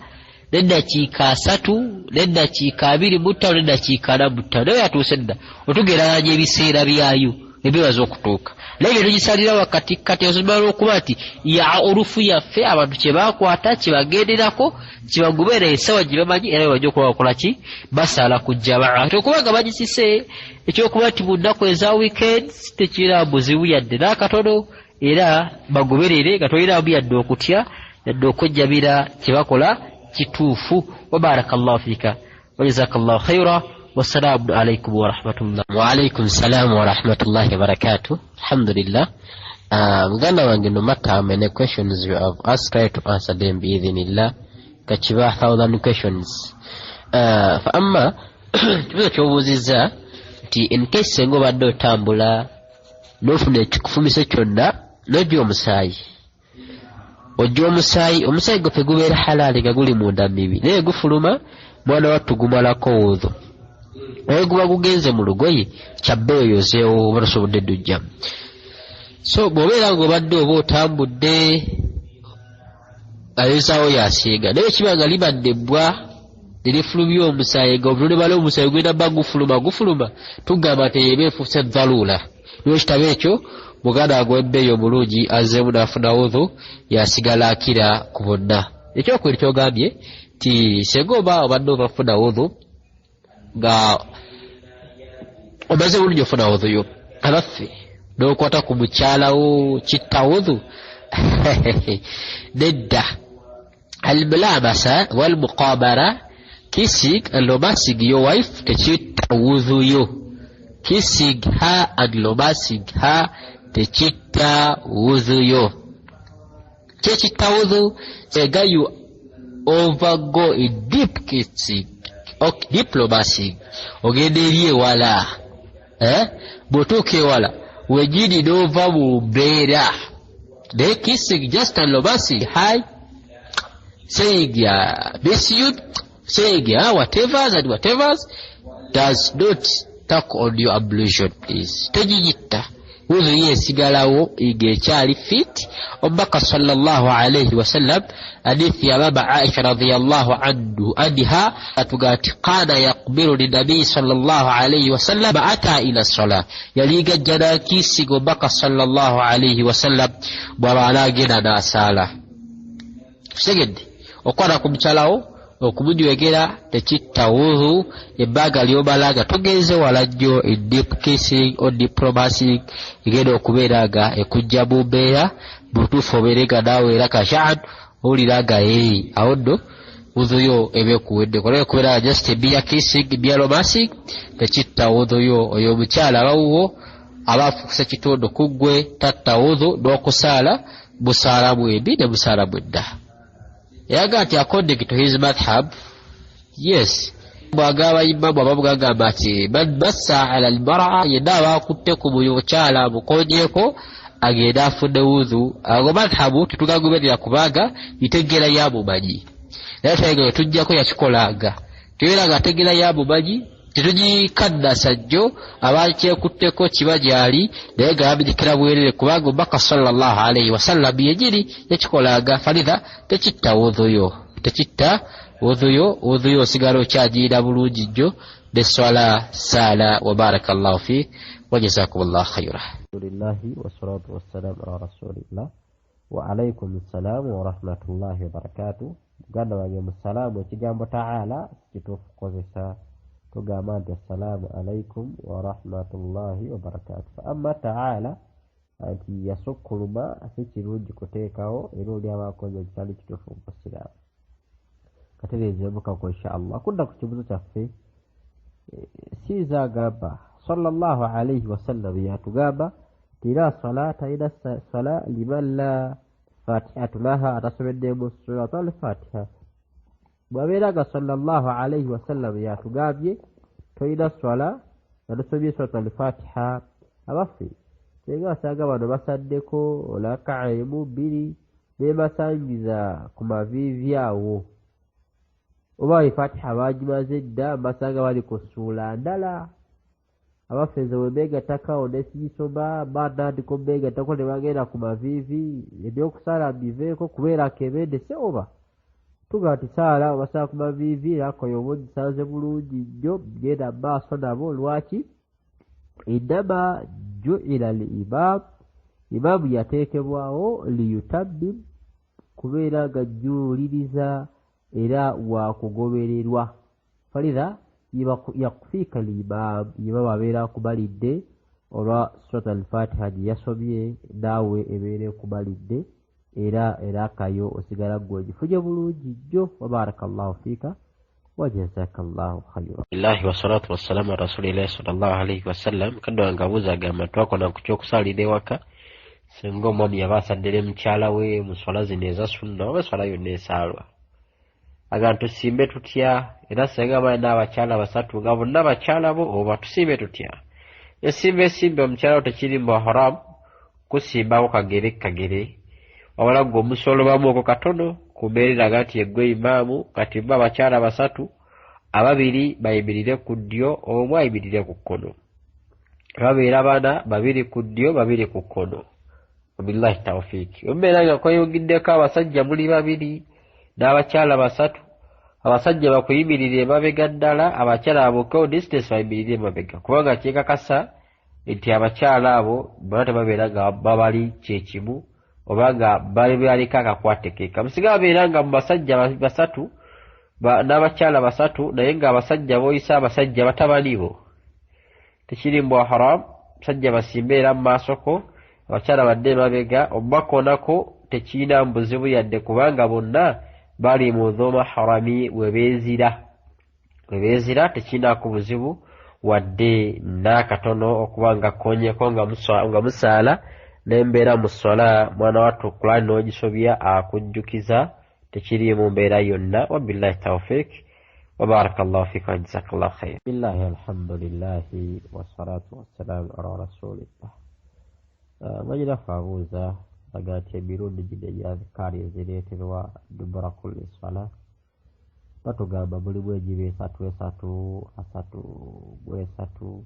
n'eddakiika 30 n'eddakiika 25 n'eddakiika 45, naye yatuuse dda. Otugereranya ebiseera byayo ebibaza okutuuka, naye bye tugisalira wakati kati oluvannyuma lw'okuba nti ya olufu yaffe abantu kye bakwata kye bagenderako kyebagoberera essaawa gye bamanyi, era bwe bajja okuba bakola ki, basaala ku jamaa. Ate okuba nga bagisise ekyokuba nti mu nnaku eza weekends tekirina buzibu yadde n'akatono, era bagoberere nga tolinaamu yadde okutya yadde okwejjabira, kye bakola kituufu. Wa barakallahu fika wa jazakallahu khaira, wassalaamu alaikum warahmatullah. Waalaikum salaamu warahmatullahi wabarakatuh. Alhamdulillah. Muganda wange, no matter how many questions you have asked, try to answer them biidhinillah, kakiba thousand questions. Fa amma kibuzo kyobuuzizza nti in case senga obadde otambula n'ofuna ekikufumise kyonna n'ojja omusaayi, ojja omusaayi, omusaayi gwaffe gubeera halaali nga guli munda mibi, naye gufuluma, mwana wattu gumalako wudhu, naye guba gugenze mu lugoye kyabbe oyozeewo oba tosobodde ddujjamu. So bw'obeera ng'obadde oba otambudde, ayozaawo yasinga, naye kiba nga libadde ebbwa nerifulumya omusaayi nga obutone bala omusaayi gugenda bba gufuluma gufuluma, tugamba nti eba efuuse dhaluula. Niwe kitabo ekyo muganda wange ow'ebbeeyi omulungi azzeemu n'afuna wudhu, yasigala akira ku bonna. Ekyokubiri kyogambye nti senga oba obadde ova kufuna wudhu nga omaze bulungi ofuna wudhu yo, abaffe n'okwata ku mukyalawo kitta wudhu? Nedda. Almulamasa walmuqabara, kissing and romancing your wife, tekitta wudhu yo. Kissing her and romancing her tekitta wudhu yo. Kyekitta wudhu ega you overgo in deep kissing, okay, diplomacy, ogenda eri ewala, eh? Bw'otuuka ewala wenyini n'ova mu mbeera, naye kissing just and romancing, hi, saying miss you, saying whatevers and whatevers does not tack on your ablution, please. Tegiyitta wudhu ye, esigalawo ng'ekyali fit. Omubaka sallallahu alaihi wasallam, hadithi ya mama Aisha radiyallahu anhu anha, atuga nti kana yakbiru linabiyi sallallahu alaihi wasallam ata ila sala, yalinga ajja nakiisiga omubaka sallallahu alaihi wasallam bw'aba anaagenda n'asaala. Kitegedde, okukwata ku mukyalawo, okumunywegera tekitta wudhu ebbanga lyomala nga togenze wala nnyo in deep kissing or diplomacy egenda okubeera nga ekujja mu mbeera butuufu, obeere nga naawe era kashan owulira nga ee, awo nno wudhu yo eba ekuwedde. Kola okubeera nga just mere kissing, mere romancing tekitta wudhu yo. Oyo omukyala abawuwo aba afuuse kitundu ku ggwe, tatta wudhu, n'okusaala musaala mwembi ne musaala mwedda. Yaga nti according to his madhhab, yes. Bw'agamba imamu abamu gagamba nti man massa ala almara, yenna aba akutte ku mukyala amukonyeeko agende afune wudhu. Ago madhabu tetugagoberera kubanga ntegeera ya mumanyi, naye tayega tujjako yakikolanga tubeera nga ategeera ya mumanyi, tetugikaddasa jjo abakyekutteko kiba gyali, naye nga baminyikira bwerere kubanga omubaka sallallahu alaihi wasallam yenyini yakikolanga. Falidha tekitta wudhuyo, tekitta wudhuyo, wudhuyo osigala okyagiira bulungi jjo neswala saala. Wa barakallahu fik wa jazakumullahu khaira. Alhamdulillahi wassalatu wassalamu ala rasulillah wa alaikum ssalamu wa rahmatullahi wa barakatuh. Muganda wange musalaamu, ekigambo taala kituufu kukozesa, tugamba nti assalaamu alaikum wa rahmatullahi wa barakatuh. Fa amma taala nti yasukkuluma si kirungi kuteekawo, era oli aba akoze ekitali kituufu mu busiraamu. Katereezemukako insha Allah. Kudda ku kibuzo kyaffe, siiza agamba sallallahu alaihi wasallam yatugamba nti la salata ila sala liman la fatihatu laha, atasomeddemu surat al-fatiha. Bw'abeera nga sallallahu alaihi wasallam yatugambye tolina swala nga tosomye surat al-fatiha, abaffe singa basanga bano basaddeko raka'a emu bbiri bebasangiza ku maviivi awo, oba efatiha baagimaze dda basanga bali ku ssuula ndala, abaffe nze bwe mbeegattako awo ne sigisoma batandika ombeegattako ne bagenda ku maviivi, ebyokusaala mbiveeko kubeera kebendese oba tugamba nti saala obasala ku maviivi era oba ogisanze bulungi nnyo, genda maaso nabo. Lwaki? Innama ju'ila al imam, imaamu yateekebwawo liyutammim, kubeera nga jjuuliriza era wakugobererwa. Falidha yakufiika al imam, imaamu abeera akubalidde olwa surat al-fatiha gye yasomye, naawe ebeera ekubalidde era erakayo osigala ggwe ogifunye bulungi nnyo. Wa barakallahu fiika wa jazakallahu khayra. Billahi wassalatu wassalamu ala rasulillahi sallallahu alaihi wasallam. Kaddo wange abuuza agamba twakona ku kyokusaalira ewaka singa omwami yaba asaddire mukyala we mu swala zino eza sunna oba eswala yonna esaalwa, agamba tusimbe tutya? Era singa balina abakyala basatu nga bonna bakyala bo, oba tusimbe tutya? Esimba esimba omukyala wo tekiri mu haram kusimbako kagere kagere, wabula ggwe omusolobamu okwo katono ku mbeera eraga nti yeggwe imaamu. Kati bo abakyala basatu, ababiri bayimirire ku ddyo, omu ayimirire ku kkono, babeera bana, babiri ku ddyo babiri ku kkono. Wabillahi tawfiiki. Omubeera nga kweyungiddeko abasajja muli babiri n'abakyala basatu, abasajja bakuyimirire emabega ddala, abakyala babukewo distance bayimirire emabega, kubanga kyekakasa nti abakyala abo bonna tebabeera nga babali kyekimu oba nga baliko akakwate keeka. Musinga babeera nga mu basajja basatu n'abakyala basatu, naye ng'abasajja b'oyisa abasajja batabani bo, tekiri mbwa haram. Musajja basimbe era mu maasoko, abakyala badde emabega, obubakoonako tekirina buzibu yadde, kubanga bonna bali mu dhuma harami we beezira, tekirinaako buzibu wadde n'akatono okuba nga konyeko nga musaala n'embeera mu swala. Mwana wattu Kulaani n'ogisobya akujjukiza, tekiri mu mbeera yonna. Wabillahi tawfiik wa barakallahu fiika wa jazakallahu khair. Billahi alhamdulillahi wassalatu wassalamu ala rasulillah. Mwanyinaffe abuuza aga nti emirundi gino egya adhikaari ezireeterwa dubura kulli swala batugamba mulimu egiba esatu esatu asatu mu esatu,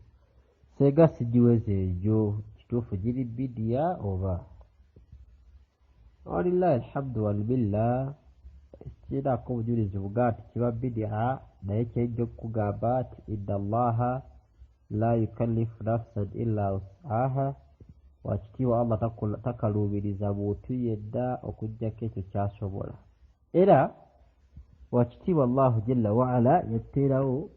senga sigiweze egyo kituufu giri bidiya oba? Walillahi alhamdu walmilla, kirinaako obujulizi buga nti kiba bidiya, naye kyenja okukugamba nti inna allaha la yukallifu nafsan illa wus'aha, wakitiibwa Allah takaluubiriza muntu yenna okuggyako ekyo ky'asobola. Era wakitiibwa Allahu jalla waala yatteerawo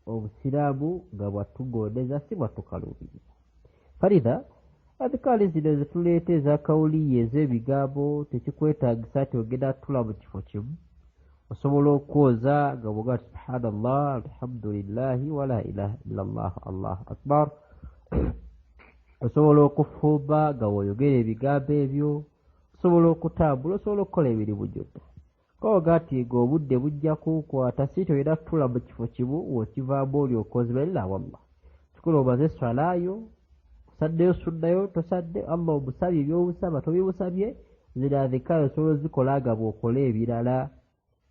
obusiraamu nga bwatugondeza si bwatukaluubiriza. Falidha adhikaari zino zetuleeta eza kawuliya ez'ebigambo tekikwetaagisa nti ogenda tula mu kifo kimu, osobola okwoza nga bw'ogamba subhanallah alhamdulillahi wala ilaha illallah allahu akbar, osobola okufumba nga bw'oyogera ebigambo ebyo, osobola okutambula, osobola okukola emirimu gyonna. Koga nti ng'obudde bujja kunkwata, si nti olina kutuula mu kifo kimu w'okivaamu olyoke ozibe. La wallah, kikulu omaze esswala yo, osaddeyo sunnayo, tosadde, Allah omusabye by'omusaba, tobimusabye, zino adhikaari osobola ozikola nga bw'okola ebirala.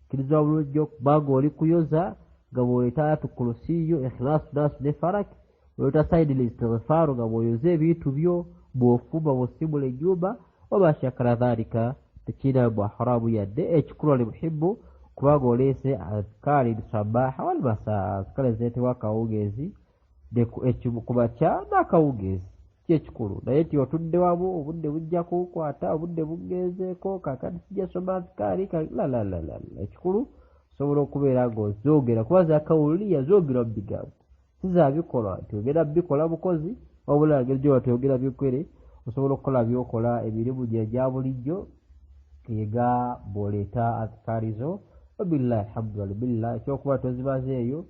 Kkirizibwa bulungi okuba ng'oli kuyoza nga bw'oleeta ayatu kurusiyu, ikhlaasu, naasu ne faraki, oleeta saidi listighfaaru nga bw'oyoza ebintu byo, bw'ofumba, bw'osiimula ennyumba, wama shakala dhalika, tekirina bwa haramu yadde. Ekikulu ali muhimu kubanga oleese adhikaari sabaha wal masaa, adhikaari ezireetebwa akawungeezi ku makya n'akawungeezi, ki ekikulu. Naye nti otudde wamu, obudde bujja kunkwata, obudde bungenzeeko, kaakati sijja soma adhikaari, lalalala. Ekikulu osobola okubeera ng'ozoogera, kuba zakawuliya zoogerwa mu bigambo, si za bikolwa nti ogenda bikola bukozi, wabula ngeri gyoba toyogera bikwere, osobola okukola byokola emirimu gye egya bulijjo nga bw'oleeta adhikaari zo. Wabillahi alhamdu walbillah. Ekyokuba tozimazeeyo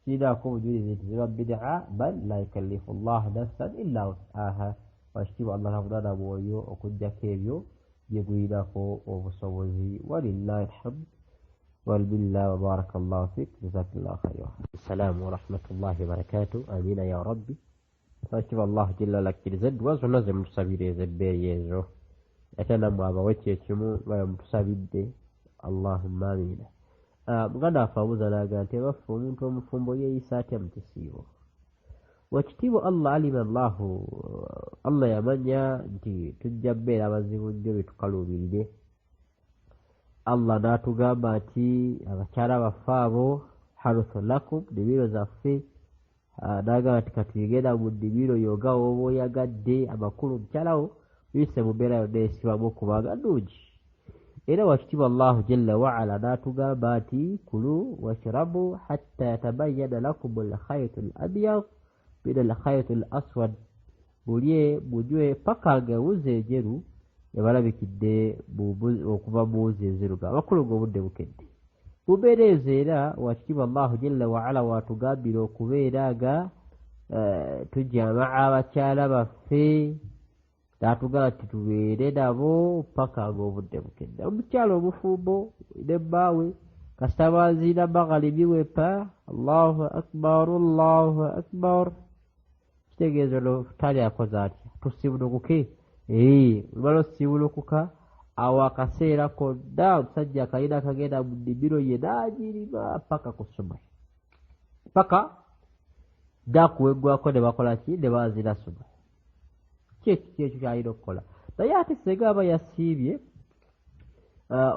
kirinaako obujulizi nti ziba bidaa, bal la yukallifu llahu nafsan illa wusaha. Wakitiibwa Allah tavunaana mwoyo okuggyako ebyo bye guyinako obusobozi. Walillahi alhamdu walbillah, wabaraka llahu fik, jazakillahu khaira. Assalaamu warahmatullahi wabarakatuh. Amina ya rabbi. Wakitiibwa Allah jalla wala akkiriza edduwa zonna ze mutusabira ez'ebbeeyi ezo, ate nammwe abawe kyekimu nga bwe mutusabidde. Allahumma amiina. Muganda waffe abuuza n'agamba nti abaffe, omuntu omufumbo yeeyisa atya mu kisiibo? Wakitiibwa Allah alima Allahu, Allah yamanya nti tujja kubeera bazibu nnyo bitukaluubirire. Allah n'atugamba nti abakyala baffe abo haruthu lakum, nnimiro zaffe. N'agamba nti kati genda mu nnimiro yo nga w'oba oyagadde. Amakulu omukyala wo muyise mu mbeera yonna esibamu okubanga nnungi. Era wakitiibwa Allahu jalla waala n'atugamba nti kulu washrabu hatta yatabayyana lakum alkhaytu al abyad min alkhaytu al aswad, mulye munywe paka nga ewuzi enjeru ebalabikidde okuva mu wuzi enzirugavu. Amakulu ng'obudde bukedde. Mu mbeera ezo era wakitiibwa Allahu jalla waala watugambira okubeera nga tujamaa abakyala baffe, n'atugamba nti tubeere nabo paka ng'obudde bukedde. Omukyala omufumbo ne bbaawe kasita baziina magharibi wepa Allahu akbar, Allahu akbar, kitegeeza ono tali akoze atya, tusiibulukuke. Olumala osiibulukuka, awo akaseera konna omusajja akalina akagenda mu nnimiro ye n'agirima paka ku subuhi, paka daakuweggwako ne bakola ki, ne baazira subuhi. Kyekyo kyalina okukola. Naye ate singa aba yasiibye,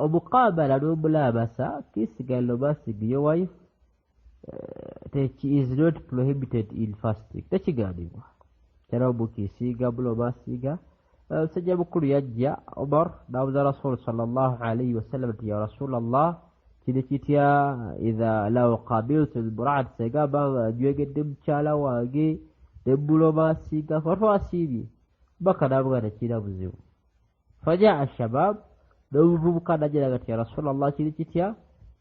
omuqabala n'omulaabasa, kissing and romancing your wife is not prohibited in fasting, tekigaanibwa. Kyala omukiisinga mulomasinga. Omusajja mukulu yajja Umar n'abuuza Rasulu sallallahu alaihi wasallam nti ya Rasulallah, kiri kitya idha law qabiltu lmuraat, singa mba nga nywegedde mukyala wange ne mulomasinga kuba twasiibye? Baka n'amuga tekirina buzibu. Fajaa shabab, n'omuvubuka najja nga ti ya Rasulallah, kiri kitya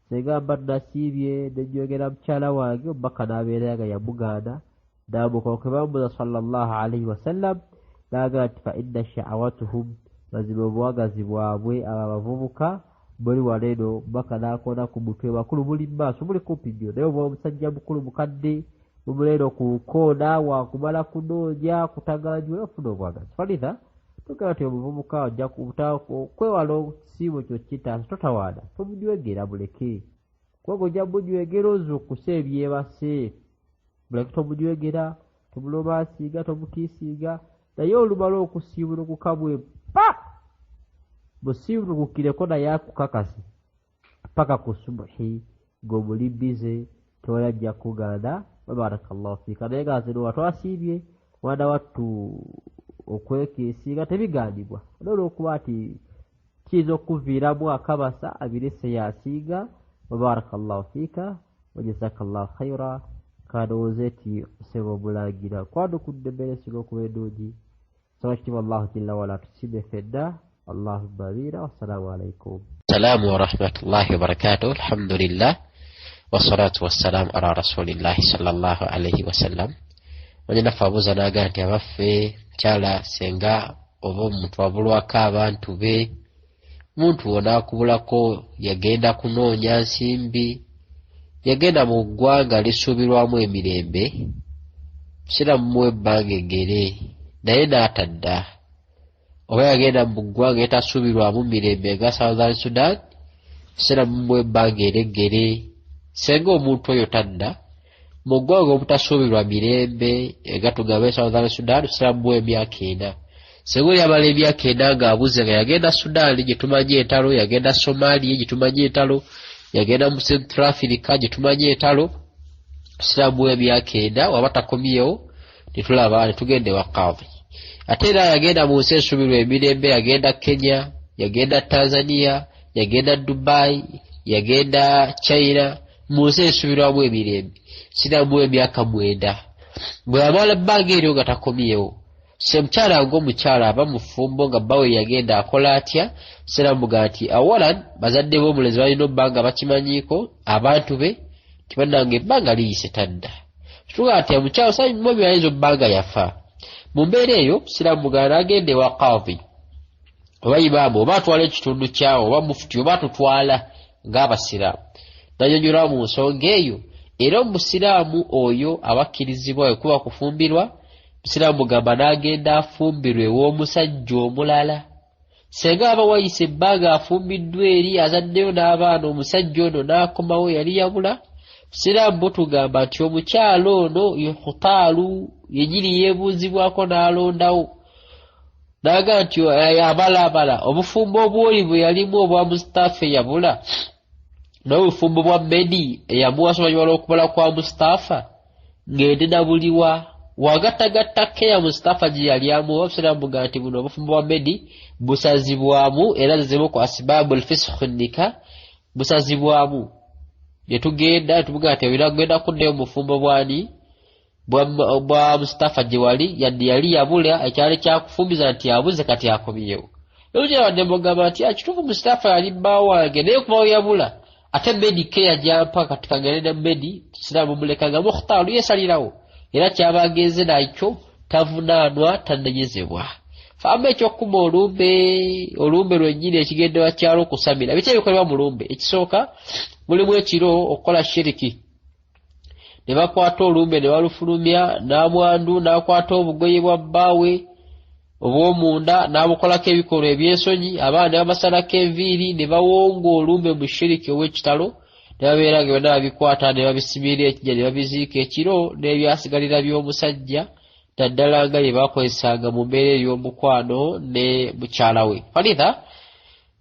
singa mba nasiibye ne nywegera mukyala wange? Omubaka n'abeera nga yamugaana n'amukola. Kwe bamubuuza sallallahu alaihi wasallam n'agamba nti fa inna sha'awatuhum, mazima obuwagazi bwabwe abo abavubuka buli wano eno. Omubaka n'akoona ku mutwe, bakulu buli mu maaso buli kumpi nnyo, naye oba omusajja mukulu mukadde bumuleero ku nkoona wakumala kunoonya kutaganjula ofuna obwagazi. Falidha tugamba nti omuvubuka ojja okwewala ekisiibo kyo kitaasa, totawaana, tomunywegera, muleke, kubanga ojja munywegera ozuukuse ebyebase. Muleke, tomunywegera, tomulomaasiiga, tomukiisiiga, naye olumala okusiibulukuka bwe pa musiibulukukireko naye akukakase paka ku subuhi ng'omuli bize, tewali ajja kugaana. Wabarakallahu fiika. Naye nga zino watwasiibye mwana wattu, okwekiisiiga tebigaanibwa, naye olwokuba nti kiyinza okukuviiramu akabasa, abirese yasiiga. Wabarakallahu fiika wajazakallahu khaira. Kandowooze nti sebo omulangira kwanukudde embeera esinga okuba ennungi. Saba kitiibwa Allahu jalla wala tusiime ffenna. Allahumma amiina. Wassalaamu alaikum. Salaamu warahmatullahi wabarakatuh. Alhamdulillah wassalatu wassalamu ala rasulillahi sallallahu alaihi wasallam. Mwannyinaffe abuuza n'agamba nti abaffe, mukyala senga oba omuntu abulwako abantu be Omuntu wo n'akubulako yagenda kunoonya nsimbi, yagenda mu ggwanga lisuubirwamu emirembe, musiraamu mumuwa ebbanga eggere naye n'atadda. Oba yagenda mu ggwanga eritasuubirwamu mirembe nga Southern Sudan, musiraamu mumuwa ebbanga era eggere. Senga omuntu oyo tadda, mu ggwanga omutasuubirwa mirembe nga tugambe Southern Sudan, musiraamu mumuwa emyaka ena. Senga oli amala emyaka ena ng'abuze nga yagenda Sudan gye tumanyi entalo, yagenda Somalia gye tumanyi entalo, yagenda mu Central Africa gye tumanyi entalo, musiraamu muwa emyaka ena, waba takomyewo ne tulaba ne tugenda ewa Kadhi. Ate era yagenda mu nsi esuubirwa emirembe, yagenda Kenya, yagenda Tanzania, yagenda Dubai, yagenda China, mu nsi esuubirwamu emirembe, musiraamu muwa emyaka 9. Bwe amala ebbanga eryo nga takomyewo, se mukyala ng'omukyala aba mufumbo nga bbawe yagenda akola atya? Musiraamu mugamba nti awalan bazadde b'omulenzi balina obba nga bakimanyiiko abantu be nti bannange ebbanga liyise tadda. Tugaa nti omukyala mwami ayinza obba nga yafa. Mu mbeera eyo musiraamu mugamba n'agenda ewa Kadhi oba imaamu oba atwala ekitundu kyawo oba mufuti oba atutwala ng'abasiraamu, n'annyonnyola mu nsonga eyo. Era omusiraamu oyo abakkirizibwa ekuba kufumbirwa, musiraamu mugamba n'agenda afumbirwa ew'omusajja omulala. Senga aba wayise ebbanga afumbiddwa eri azaddeyo n'abaana, omusajja ono n'akomawo yali yabula, musiraamu butugamba nti omukyala ono yukhutaalu yennyini yeebuuzibwako n'alondawo n'agamba nti abalaabala obufumbo obwoli bwe yalimu obwa Mustaafa eyabula n'obufumbo bwa Medi eyamuwasa oluvannyuma lw'okubala kwa Mustaafa ng'ende na buliwa wagattagatta keya Mustaafa gye yali amuwa. Obusiraamu bugamba nti buno obufumbo bwa Medi busazibwamu, era ze zimu ku asibaabu lfisikhu nika, busazibwamu ne tugenda ne tumugamba nti olina kugenda kuddayo mu bufumbo bwani bwa Mustaafa gye wali, yadde yali yabula ekyali kyakufumbiza nti abuze kati akomyewo. N'omukyala wadde mugamba nti kituufu Mustaafa yali bba wange naye kuba we yabula ate Medi keya gyampa kati kagende ne Medi, siraamu muleka nga Mukhtaaru yeesalirawo era kyaba agenze nakyo tavunaanwa tanenyezebwa. Faama ekyokukuma olumbe, olumbe lwennyini ekigendererwa kyalwo kusamira. Biki ebikolebwa mu lumbe? Ekisooka mulimu ekiro okukola shiriki, ne bakwata olumbe ne balufulumya, n'amwandu n'akwata obugoye bwa bbaawe obw'omunda n'abukolako ebikolwa eby'ensonyi, abaana ne babasalako enviiri ne bawonga olumbe mu shiriki ow'ekitalo, ne babeera nga byonna babikwata ne babisimira ekijja ne babiziika ekiro n'ebyasigalira by'omusajja, naddala nga bye baakozesanga mu mbeera ey'omukwano ne mukyala we. Falitha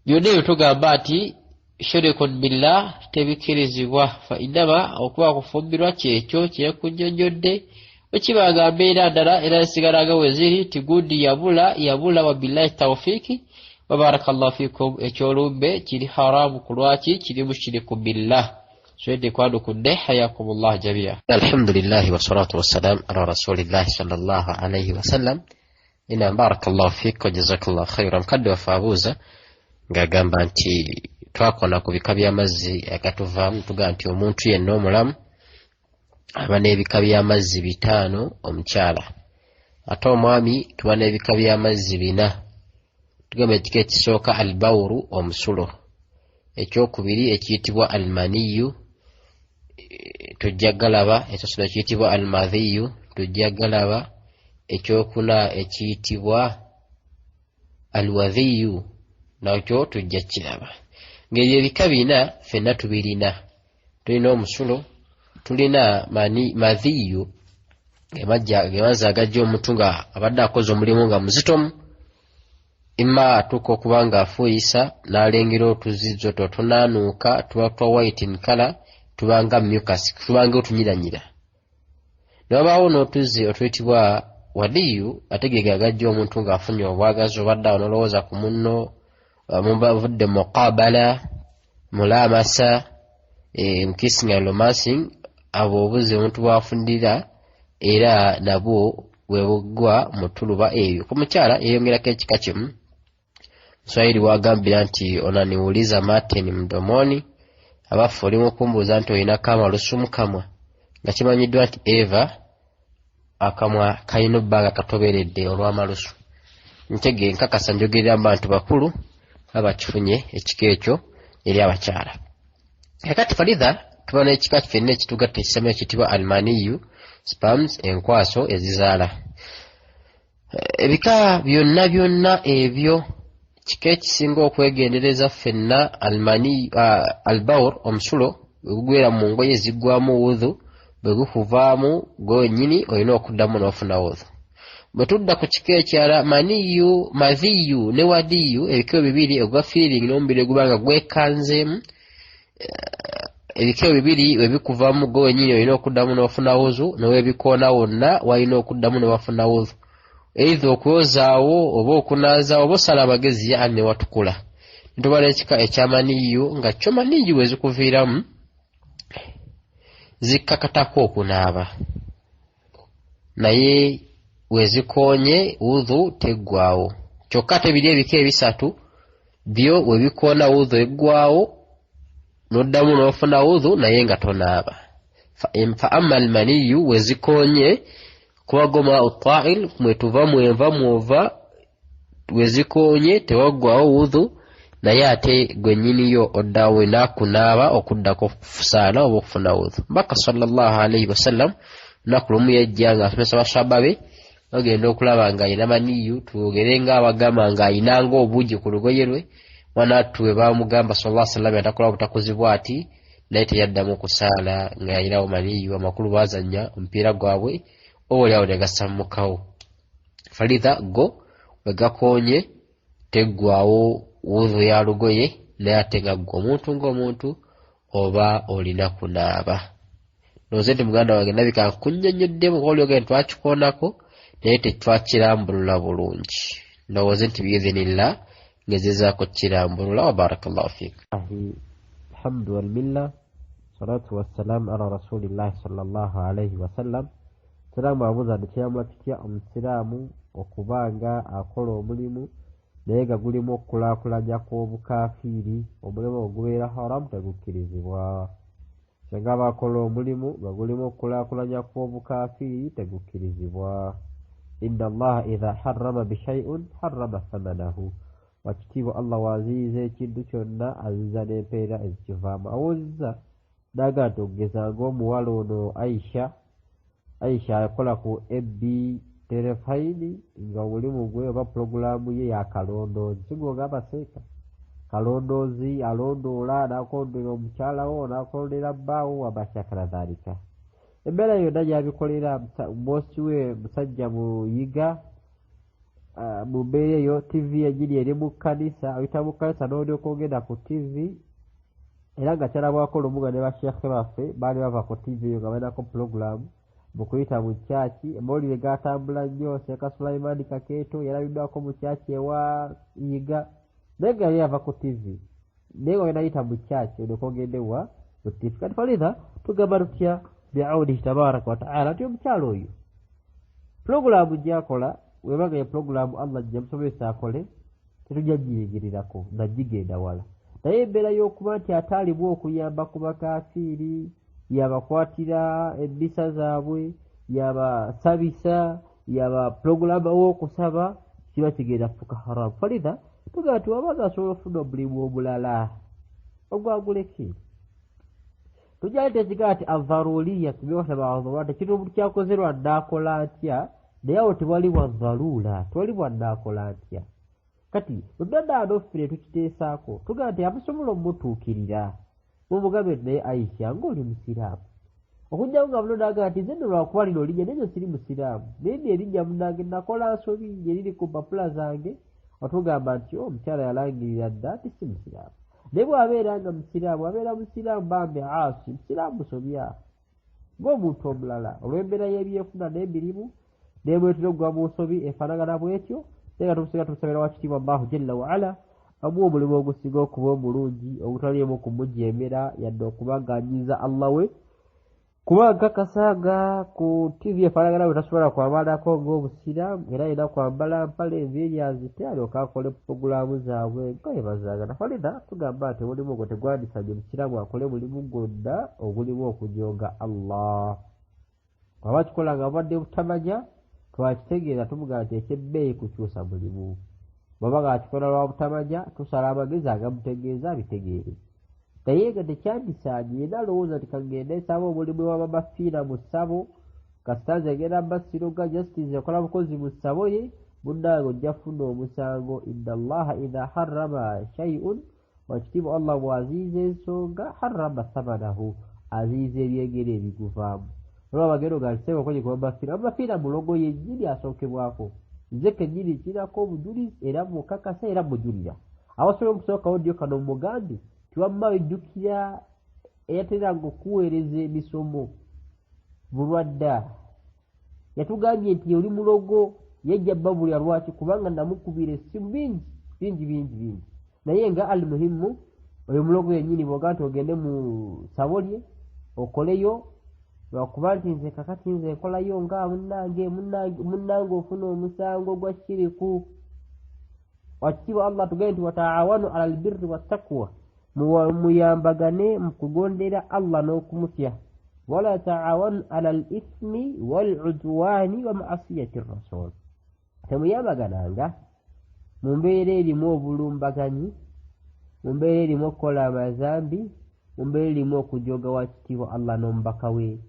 byonna ebyo tugamba nti shirikun billah tebikkirizibwa, fa innama okuba kufumbirwa kyekyo kyekunnyonnyodde bwe kiba nga mbeera ndala era zisigala nga bwe ziri nti gundi yabula yabula. Wabillahi tawfiiki wa barakallahu fikum. Ekyolumbe kiri haramu ku lwaki kirimu shiriku billah. Swede kwanukudde hayakumullah jamia. Alhamdulillahi wassalatu wassalam ala rasulillahi sallallahu alaihi wasallam. Ina barakallahu fik wa jazakallahu khaira. Mukadde waffe abuuza ng'agamba nti twakona ku bika by'amazzi agatuvaamu, tugamba nti omuntu yenna omulamu aba n'ebika by'amazzi 5 omukyala, ate omwami tuba n'ebika by'amazzi 4. Tugamba ekika ekisooka albawuru, omusulo, ekyokubiri ekiyitibwa almaniyu tujja galaba, ekyosatu ekiyitibwa almadhiyu tujja galaba, ekyokuna ekiyitibwa alwadhiyu nakyo tujja kiraba. Ng'ebyo ebika 4 ffenna tubirina, tulina omusulo, tulina madhiyu ge mazzi agajja omuntu nga abadde akoze omulimu nga muzitomu, imma atuuka okuba nga afuuyisa n'alengera otuzizzo totunaanuuka, tuba twa white in color, tuba nga mucus, tuba nga otunyiranyira. Ne wabaawo n'otuzzi otuyitibwa wadiyu, ate ge agajja omuntu ng'afunye obwagazi, obadde awo n'olowooza ku munno, mubavudde muqabala, mulamasa, kissing and romancing, abo obuzi omuntu bw'afunira era nabwo bwe buggwa mu ttuluba ebyo. Ku mukyala yeeyongerako ekika kimu. Mswahili wagambira nti onaniuliza mate ni mdomoni, abaffe oli mu kumbuuza nti olinako amalusu mu kamwa, nga kimanyiddwa nti Eva akamwa kalina obba nga katoberedde olw'amalusu. Ntege nkakasa njogerera mu bantu bakulu Baba bakifunye ekika ekyo eri abakyala. Kakati falidha tuba n'ekika ffenna ekitugatta ekisama ekiyitibwa almaniyu sperms, enkwaso ezizaala. Ebika byonna byonna ebyo, kika ekisinga okwegendereza ffenna almani albaur, omusulo bwe gugwera mu ngoye ziggwamu wudhu, bwe gukuvaamu gwe wennyini olina okuddamu n'ofuna wudhu. Bwe tudda ku kika ekirala maniyu, madhiyu ne wadiyu, ebika bibiri ogwa feeling n'omubiri oguba nga gwekanzeemu, ebika bibiri bwe bikuvaamu gwe wennyini olina okuddamu n'ofuna wudhu, n'owebikoona wonna walina okuddamu ne wafuna wudhu, either okwozaawo oba okunaazaawo oba osala amagezi yani ne watukula. Ntuba n'ekika ekyamaniyu nga kyo maniyu bwe zikuviiramu zikkakatako okunaaba, naye wezikoonye wudhu teggwawo. Kyokka ate biri ebika ebisatu byo bwe bikoona wudhu eggwawo, n'oddamu n'ofuna wudhu naye nga tonaaba. Fa amma almaniyu wezikoonye kuba go mau ta'il mwetuva mwenva mwova, wezikoonye tewaggwawo wudhu, naye ate gwe nnyiniyo oddawo nakunaaba okuddako okusaala oba okufuna wudhu. Mbaka sallallahu alaihi wasallam lunaku lumu yajja ng'asomesa baswaba be, bagenda okulaba ng'alina maniyu, twogere ng'abagamba ng'alina ng'obuugi ku lugoye lwe. Mwana attu we baamugamba sallallahu alaihi wasallam yatakola butakozi bw'ati, naye teyaddamu kusaala nga yalinawo maniyu. Amakulu baazannya omupiira gwabwe oba oliawo ne gasammukawo. Falidha go bwe gakoonye teggwawo wudhu ya lugoye, naye ate nga ggwe omuntu ng'omuntu oba olina kunaaba. Ndowooza nti muganda wange ndabika nkunnyonnyoddemu kuba oli ogenda twakikoonako naye tetwakirambulula bulungi. Ndowooza nti biidhinillah ngezezaako kukirambulula. Wa barakallahu fiik. Alhamdu walmilla salatu wassalamu ala rasulillahi sallallahu alaihi wasallam. Musiraamu abuuza nti kiramula kitya omusiraamu okuba nga akola omulimu naye nga gulimu okukulaakulanya kw'obukafiiri? Omulimu ogwo gubeera haramu, tegukkirizibwa. Singa aba akola omulimu nga gulimu okukulaakulanya kw'obukafiiri, tegukkirizibwa. Inna allaha idha harrama bishaiun harrama thamanahu, wakitiibwa Allah waaziyiza ekintu kyonna aziyiza n'empeera ezikivaamu. Abuuzizza n'agamba nti okugeza ng'omuwala ono Aisha, Aisha akola ku AB Terefayini nga omulimu gwe oba pulogulaamu ye ya kalondoozi, si gw'ogamba seeka kalondoozi, alondoola n'akulondera omukyala wo n'akulondera bbaawo wamashakala dhalika. Embeera yonna gy'abikolera boosi we musajja muyiga. Mu mbeera eyo ttivi yennyini eri mu kkanisa, oyita mu kkanisa n'olyoka ogenda ku ttivi, era nga kyalabwako lumu nga ne basheekhe baffe baali bava ku ttivi eyo nga balinako pulogulaamu mu kuyita mu kyaki. Amawulire gaatambula nnyo, Seeka Sulaimaani Kakeeto yalabiddwako mu kyaki ewa Yiga, naye nga yali ava ku ttivi, naye nga ogenda yita mu kyaki olyoka ogende wa ku ttivi. Kati falidha tugamba tutya biaunihi tabaraka wataala nti omukyala oyo pulogulaamu gy'akola weba nga ye pulogulaamu Allah gyamusobozesa akole, tetujja giyingirirako nga gigenda wala, naye embeera y'okuba nti ate alimu okuyamba ku bakafiiri, yabakwatira emmisa zaabwe, yabasabisa, yaba pulogulaamu w'okusaba, kiba kigenda kufuuka haramu. Falidha tugamba nti waba nga asobola okufuna omulimu omulala ogwaguleke, tujja leeta ekigaa nti adharuliya tubiwatabaadhurat, ekintu omuntu kyakoze lwa nnaakola ntya, naye awo tewali bwa dharuula, tewali bwa nnaakola ntya. Kati bwe ffe ne tukiteesaako tugamba nti abasobola omutuukirira mumugambe nti naye Aisha ng'oli musiraamu, okuggyako nga muno n'agamba nti nze nno lwakuba lino linnya naye nze siri musiraamu, naye nno erinnya munnange nakola nsobi lye liri ku mpapula zange, otugamba nti omukyala yalangirira dda nti si musiraamu. Naye bw'abeera nga musiraamu, abeera musiraamu bambi asi, musiraamu musobya ng'omuntu omulala olw'embeera y'ebyenfuna n'emirimu n'emwetera okugwa mu nsobi efaanagana bw'etyo, naye nga tumusinga tumusabira wakitiibwa Allahu jalla waala amuwa omulimu ogusinga okuba omulungi ogutaliimu kumujeemera yadde okuba ng'anyiiza Allah we, kuba nkakasa nga ku ttivi efaanagana bwe tasobola kwambalako ng'obusiraamu, era alina kwambala mpale enviiri azite alyoke akole pulogulaamu zaabwe nga bwe bazaagala. Falidha tugamba nti omulimu ogwo tegwandisanye musiraamu akole mulimu gwonna ogulimu okujooga Allah. Bw'aba akikola nga bubadde butamanya, twakitegeera tumugamba nti ekyebbeeyi kukyusa mulimu. Bw'aba ng'akikola lwa butamanya, tusala amagezi agamutegeeza abitegeere. Naye nga tekyandisaanye yenna alowooza nti kangende nsaba omulimu ewa Mama Fiina mu ssabo, kasita nze ngenda mba siroga just nze nkola bukozi mu ssabo ye, munnange ojja kufuna omusango. Inna Allaha idha harrama shay'un, wakitiibwa Allah bw'aziyiza ensonga, harrama thamanahu, aziyiza ebyengera ebiguvaamu. Olaba bagenda oga nti sebo okoye ku Mama Fiina. Mama Fiina mulogo yennyini asookebwako. Nze kennyini nkirako obujulizi era mukakasa era mujulira. Abasobola omusooka audio kano mumugambe nti wamma ojjukira eyateranga okukuweereza emisomo Bulwadda yatugambye nti oli mulogo yajja babulira lwaki kubanga namukubira essimu bingi bingi bingi bingi naye nga al muhimu oyo mulogo yennyini bwoga nti ogende mu ssabo lye okoleyo lwakuba nti nze kakati nze nkolayo nga munnange munnange munnange ofuna omusango gwa shiriku. Wakitiibwa Allah atugambye nti wataawanu ala albirri wattaqwa, muyambagane mu kugondera Allah n'okumutya, wala taawanu ala al ithmi wal udwani wa maasiyati rasul, temuyambagananga mu mbeera erimu obulumbaganyi, mu mbeera erimu okukola amazambi, mu mbeera erimu okujooga wakitiibwa Allah n'omubaka we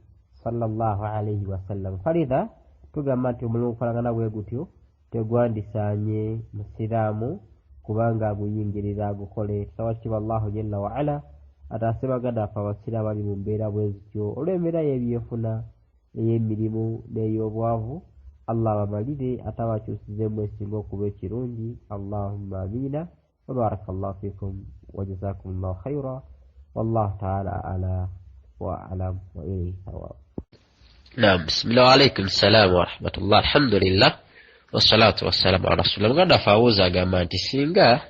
sallallahu alaihi wasallam. Falidha tugamba nti omulimu ogukolagana bwe gutyo tegwandisaanye musiraamu kubanga aguyingirira agukole. Tusaba kitiibwa Allahu jalla waala ataase baganda baffe abasiraamu abali mu mbeera bwe zityo olw'embeera y'ebyenfuna, ey'emirimu n'ey'obwavu. Allah abamalire ate abakyusizeemu ekisinga okuba ekirungi. Allahumma amiina wa barakallahu fikum wa jazakumullahu khaira wallahu taala ala wa alam wa ilayhi thawab. Naam, bismillah wa alaikum salam wa rahmatullah. Alhamdulillah wassalatu wassalamu ala rasulillah. Muganda waffe abuuza agamba nti singa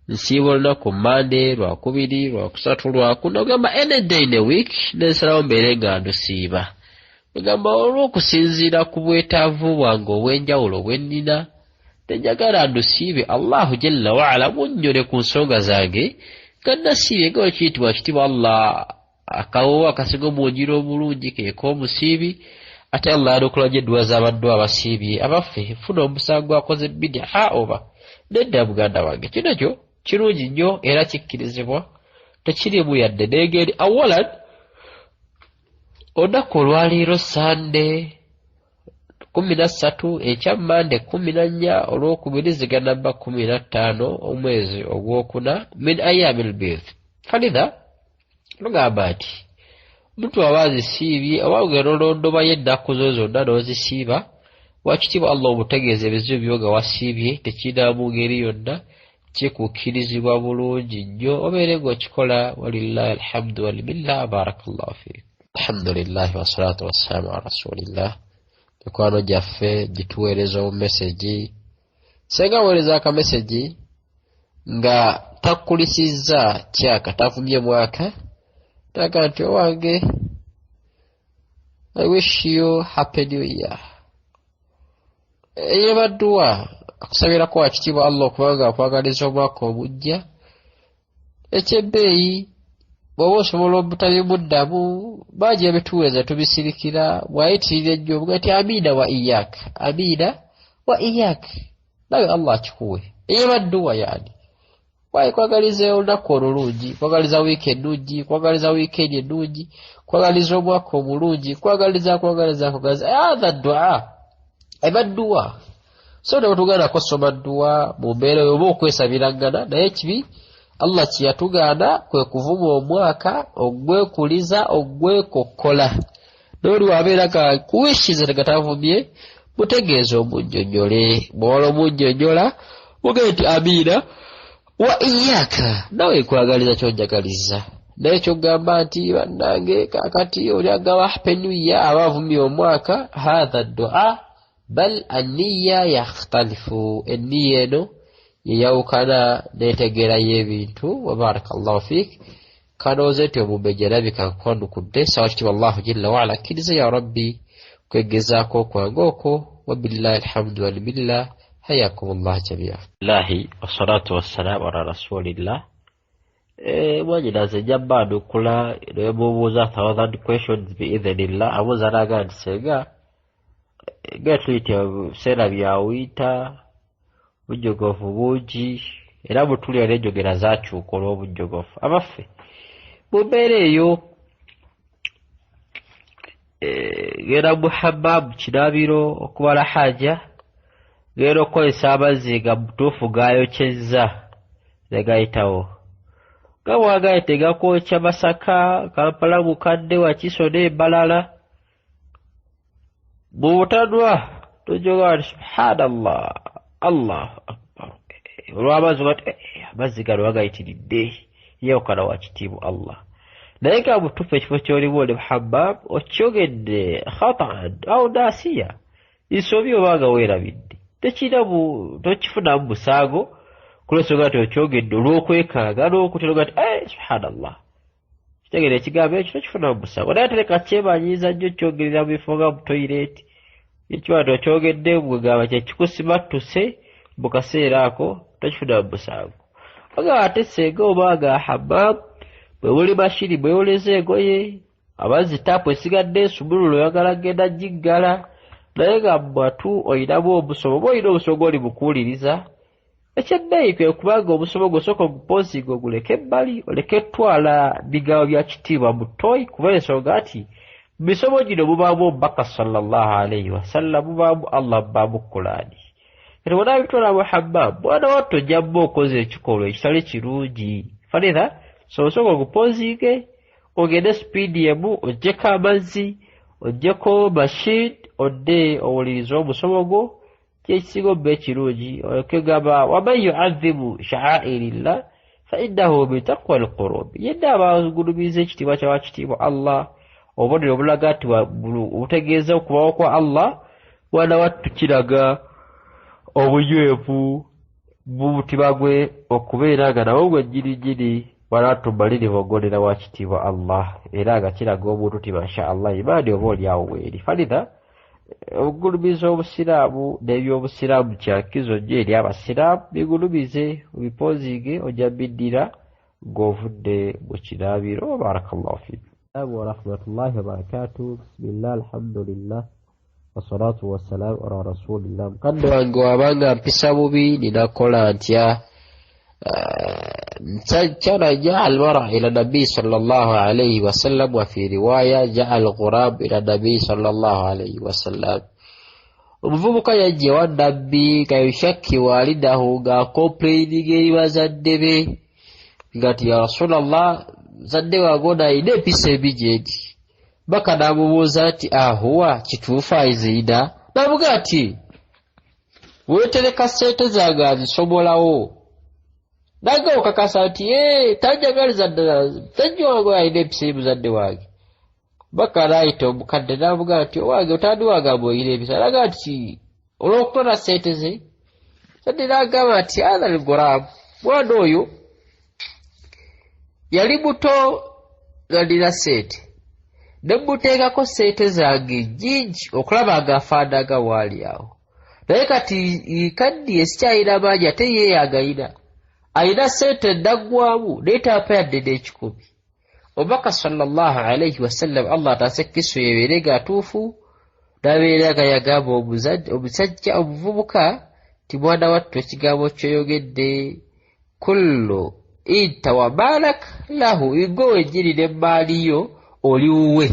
nsiiba olunaku Monday, Lwakubiri, Lwakusatu, Lwakuna, ogamba any day in a week nensalawo mbeere nga ndusiiba, ogamba olw'okusinziira ku bwetaavu bwange obw'enjawulo bwe nnina nenjagala ndusiibe, Allahu jalla waala munnyole ku nsonga zange nga nasiibye nga bwe kiyitibwa kitiibwa Allah akawoowo akasinga omuwunyira obulungi keek'omusiibi, ate Allah yanukula nnyo edduwa z'abaddu abasiibye. Abaffe funa omusango gwakoze bidi'a oba nedda? Muganda wange, kino kyo kirungi nnyo era kikkirizibwa, tekiriimu yadde n'engeri. Awalan, olunaku olwaleero Sande 13, ekya Mande 14, Olwokubiri zigana bba 15 omwezi ogwokuna, min ayami lbidh. Falidha lugamba nti omuntu aba azisiibye oba ogenda olondobayo ennaku zo zonna n'ozisiiba, wakitiibwa Allah omutegeeza ebizibu byo nga wasiibye, tekirina mu ngeri yonna, kikukkirizibwa bulungi nnyo obeere ng'okikola. Walillahi alhamdu walminna, barakallahu fiik. Alhamdulillahi wassalatu wassalamu ala rasulillah. Mikwano gyaffe gituweereza obumesegi, senga aweereza akamesegi nga takulisizza kyaka, tavumye mwaka, naga nti owange I wish you happy new year, eyo badduwa akusabirako wakitiibwa Allah okubanga akwagaliza omwaka omujja. Ekyebbeeyi bw'oba osobola obutabimuddamu, bangi babituweeza tubisirikira, bw'ayitirira ennyo omuga nti amiina wa iyaak, amiina wa iyaak, nawe Allah akikuwe. Eyo badduwa yani wayi kwagaliza olunaku olulungi, kwagaliza wiiki ennungi, kwagaliza wiikendi ennungi, kwagaliza omwaka omulungi, kwagaliza kwagaliza kwagaliza, hatha dua eba dduwa. So newetugaanako soma dduwa mu mbeera oyo oba okwesabirangana, naye ekibi Allah kye yatugaana kwe kuvuma omwaka, ogwekuliza, ogwekokkola. N'oli wabeera nga kuwishize nga tavumye, mutegeeze omunnyonnyole. Bw'omala omunnyonnyola mugende nti amiina wa iyaaka, nawe nkwagaliza kyonjagaliza. Naye kyogamba nti bannange kakati oli agamba happy new year aba avumye omwaka, hatha dua bal anniya yakhtalifu, enniya eno yeyawukana n'entegeera y'ebintu. Wa barakallahu fiik. Kanooze nti omumbejja alabika nkwanukudde. Sawa kitiibwa Allahu jalla waala akkirize ya rabbi kwegezaako kwange okwo. Wabillahi alhamdu walminna, hayakum llah jamia. Llahi wassalatu wassalamu ala rasulillah. Mwanyinaze nja baanukula nemubuuza 1000 questions biidhinillah. Abuuza naga nti senga nga tuyita biseera bya winter, Obujjogovu bungi era bwetulira n'enjogera zakyuka olw'obujjogovu. Abaffe, mu mbeera eyo genda mu hammam, kinaabiro, okumala haja, genda okukozesa amazzi nga mutuufu gayokyezza ne gayitawo. Nga bw'agambye tegakwokya Masaka, Kampala Mukadde, Wakiso n'embalala. Mu butanwa tojjoga nti subhanallah, Allahu akbar. Olw'amazzi oba nti amazzi gano bagayitiridde, yawukana wa kitiibwa Allah. Naye nga mutuufu ekifo ky'olimu oli muhammam okyogedde khataan au nasiya, nsobi oba nga weerabidde, tekirina tokifunamu musango kulw'ensonga nti okyogedde olw'okwekanga n'okutera nti subhanallah. Kitegeera ekigambo ekyo tokifunamu musango, naye ate leka kyemanyiiza nnyo kyogerera mu bifo nga mu toyireeti, ekiba nti okyogedde bwegamba kye kikusimattuse mu kaseera ako tokifunamu musango. Bagamba ate senga oba nga hammam bwe muli mashini mwewoleza engoye, amazzi taapu esigadde ensumululo oyagala kugenda giggala, naye nga mu matu olinamu omusomo oba olina omusomo gw'oli mu kuwuliriza, eky'ebbeeyi kwe kuba nga omusomo gwo sooka ogupozinge oguleke ebbali oleke kutwala bigambo bya kitiibwa mu ttooyi, kuba ensonga nti mu misomo gino mubaamu omubaka sallallahu alaihi wasallam, mubaamu Allah, mubaamu Kulaani. Kati bw'onaabitwala mu hammam, mwana wattu ojja bba okoze ekikolwa ekitali kirungi. Falidha, so osooka ogupozinge ogende sipiidi emu, oggyeko amazzi, oggyeko machine, odde owulirize omusomo gwo, kyekisinga obba ekirungi. Okugamba waman yuadhimu sha'airillah fa innahu min taqwa alqurub, yenna abagulumiza ekitiibwa kya wakitiibwa Allah, obubonero obulaga nti obutegeeza okubawo kwa Allah, mwana wattu kiraga obunywevu mu mutima gwe okubeera nga nabwo gwe nnyininyini mwana wattu mumalirivu okugondera wakitiibwa Allah, era nga kiraga omuntu nti masha Allah imaani oba oli awo weeri. Falidha, okugulumiza obusiraamu n'ebyobusiraamu kyankizo nnyo eri abasiraamu, bigulumize obipozinge ojja biddira ng'ovudde mu kinaabiro. Barakallahu fiikum. Assalamu warahmatullahi wabarakatuh. Bismillah, alhamdulillah, wassalatu wassalamu ala rasulillah. Mukadde wange wabanga mpisa bubi ninakola ntya? Kana jaa almara ila nabii sallallahu alayhi wasallam, wa fi riwaya jaa alghurab ila nabii sallallahu alayhi wasallam. Omuvubuka yajja ewa nabbi nga yushakki walidahu, ng'akomplaininga eri bazadde be nga ti ya rasulallah, muzadde wange ono alina empisa embi gyendi. Baka n'amubuuza nti ahuwa kituufu ayizirina? N'amugaa nti weetereka ssente zange azisomolawo. Nange okakasa nti tanjagaliza ddala, musajja wange alina empisa eri muzadde wange. Baka n'ayita omukadde n'amugaa nti owange otandi wagamba olina empisa, n'agaa nti olw'okutwala ssente ze. Muzadde n'agamba nti hadha al-ghuram, mwana oyo yali muto nga nnina ssente, ne mmuteekako ssente zange nnyingi okulaba ng'afaanaga waali awo, naye kati kaddiye sikyalina maanyi, ate ye yagayina alina ssente nnaggwamu naye tampa yadde n'ekikumi. Omubaka sallallahu alaihi wasallam, Allah ataase kiso yebeere ng'atuufu, n'abeera nga yagamba omusajja omuvubuka nti mwana wattu ekigambo ky'oyogedde kullu inta wa maalak lahu, igwe wennyini n'emmaali yo oli wuwe,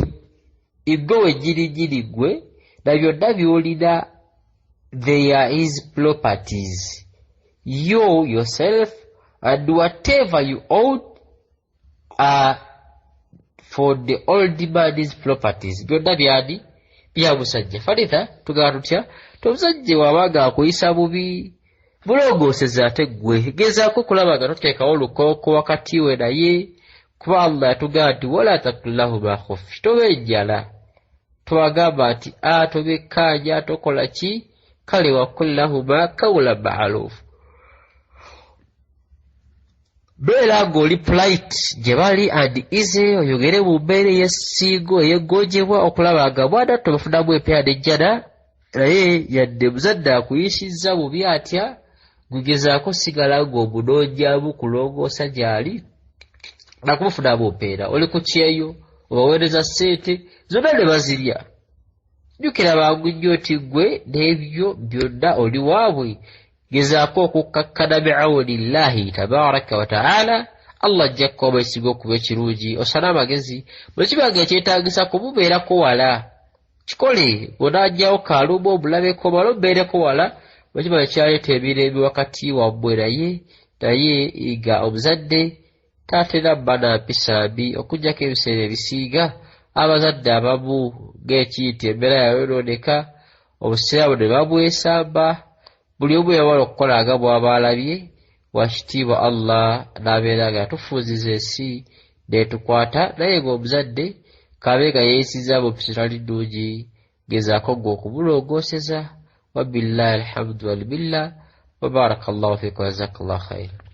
igwe wennyininyini ggwe na byonna by'olina, they are his properties, you yourself and whatever you own are for the old man's properties, byonna byani bya musajja. Faritha, tugamba tutya omusajja wabanga akuyisa bubi, mulongooseza ate ggwe gezaako okulaba nga toteekawo lukooko wakati we naye, kuba Allah yatugamba nti wala takullahuma khuffi, tobenjala, tobagamba nti a tobekkaanya, tokola ki, kale wakullahuma kawula ma'rufu, beera ng'oli polite gye bali and easy, oyogere mu mbeera ey'essiigo ey'eggonjebwa okulaba nga mwana tobafunamu empya n'ejjana. Naye yadde muzadde akuyisizza bubi atya, gugezaako sigala ng'omunoonyaamu kulongoosa gy'ali nakumufunamu mpeera. Oli ku kyeyo obaweereza ssente zonna ne bazirya, jjukira mangu nnyo nti ggwe n'ebyo byonna oli waabwe. Gezaako okukkakkana biawunillahi tabaraka wataala, Allah ajja kukuwa omwesiga okuba ekirungi. Osale amagezi bwe kiba nga ekyetaagisa kumubeerako wala, kikole. Bw'onaajjawo kaalumu omulabeko, omale omubeereko wala bwe kiba nga kyaleeta emirembe wakati wammwe naye. Naye nga omuzadde tatera bba na mpisa mbi, okuggyako ebiseera ebisinga abazadde abamu ng'ekintu embeera yayonooneka, obusiraamu ne babwesamba, buli omu yamala okukola nga bw'aba alabye. Wakitiibwa Allah n'abeera nga yatufuuziza ensi n'etukwata. Naye ng'omuzadde kabe nga yeeyisizza mu mpisa etali nnungi, gezaako ggwe okumulongooseza. Wabillahi alhamdu walmilla, wabaraka llahu fikum, wajazakallahu khaira.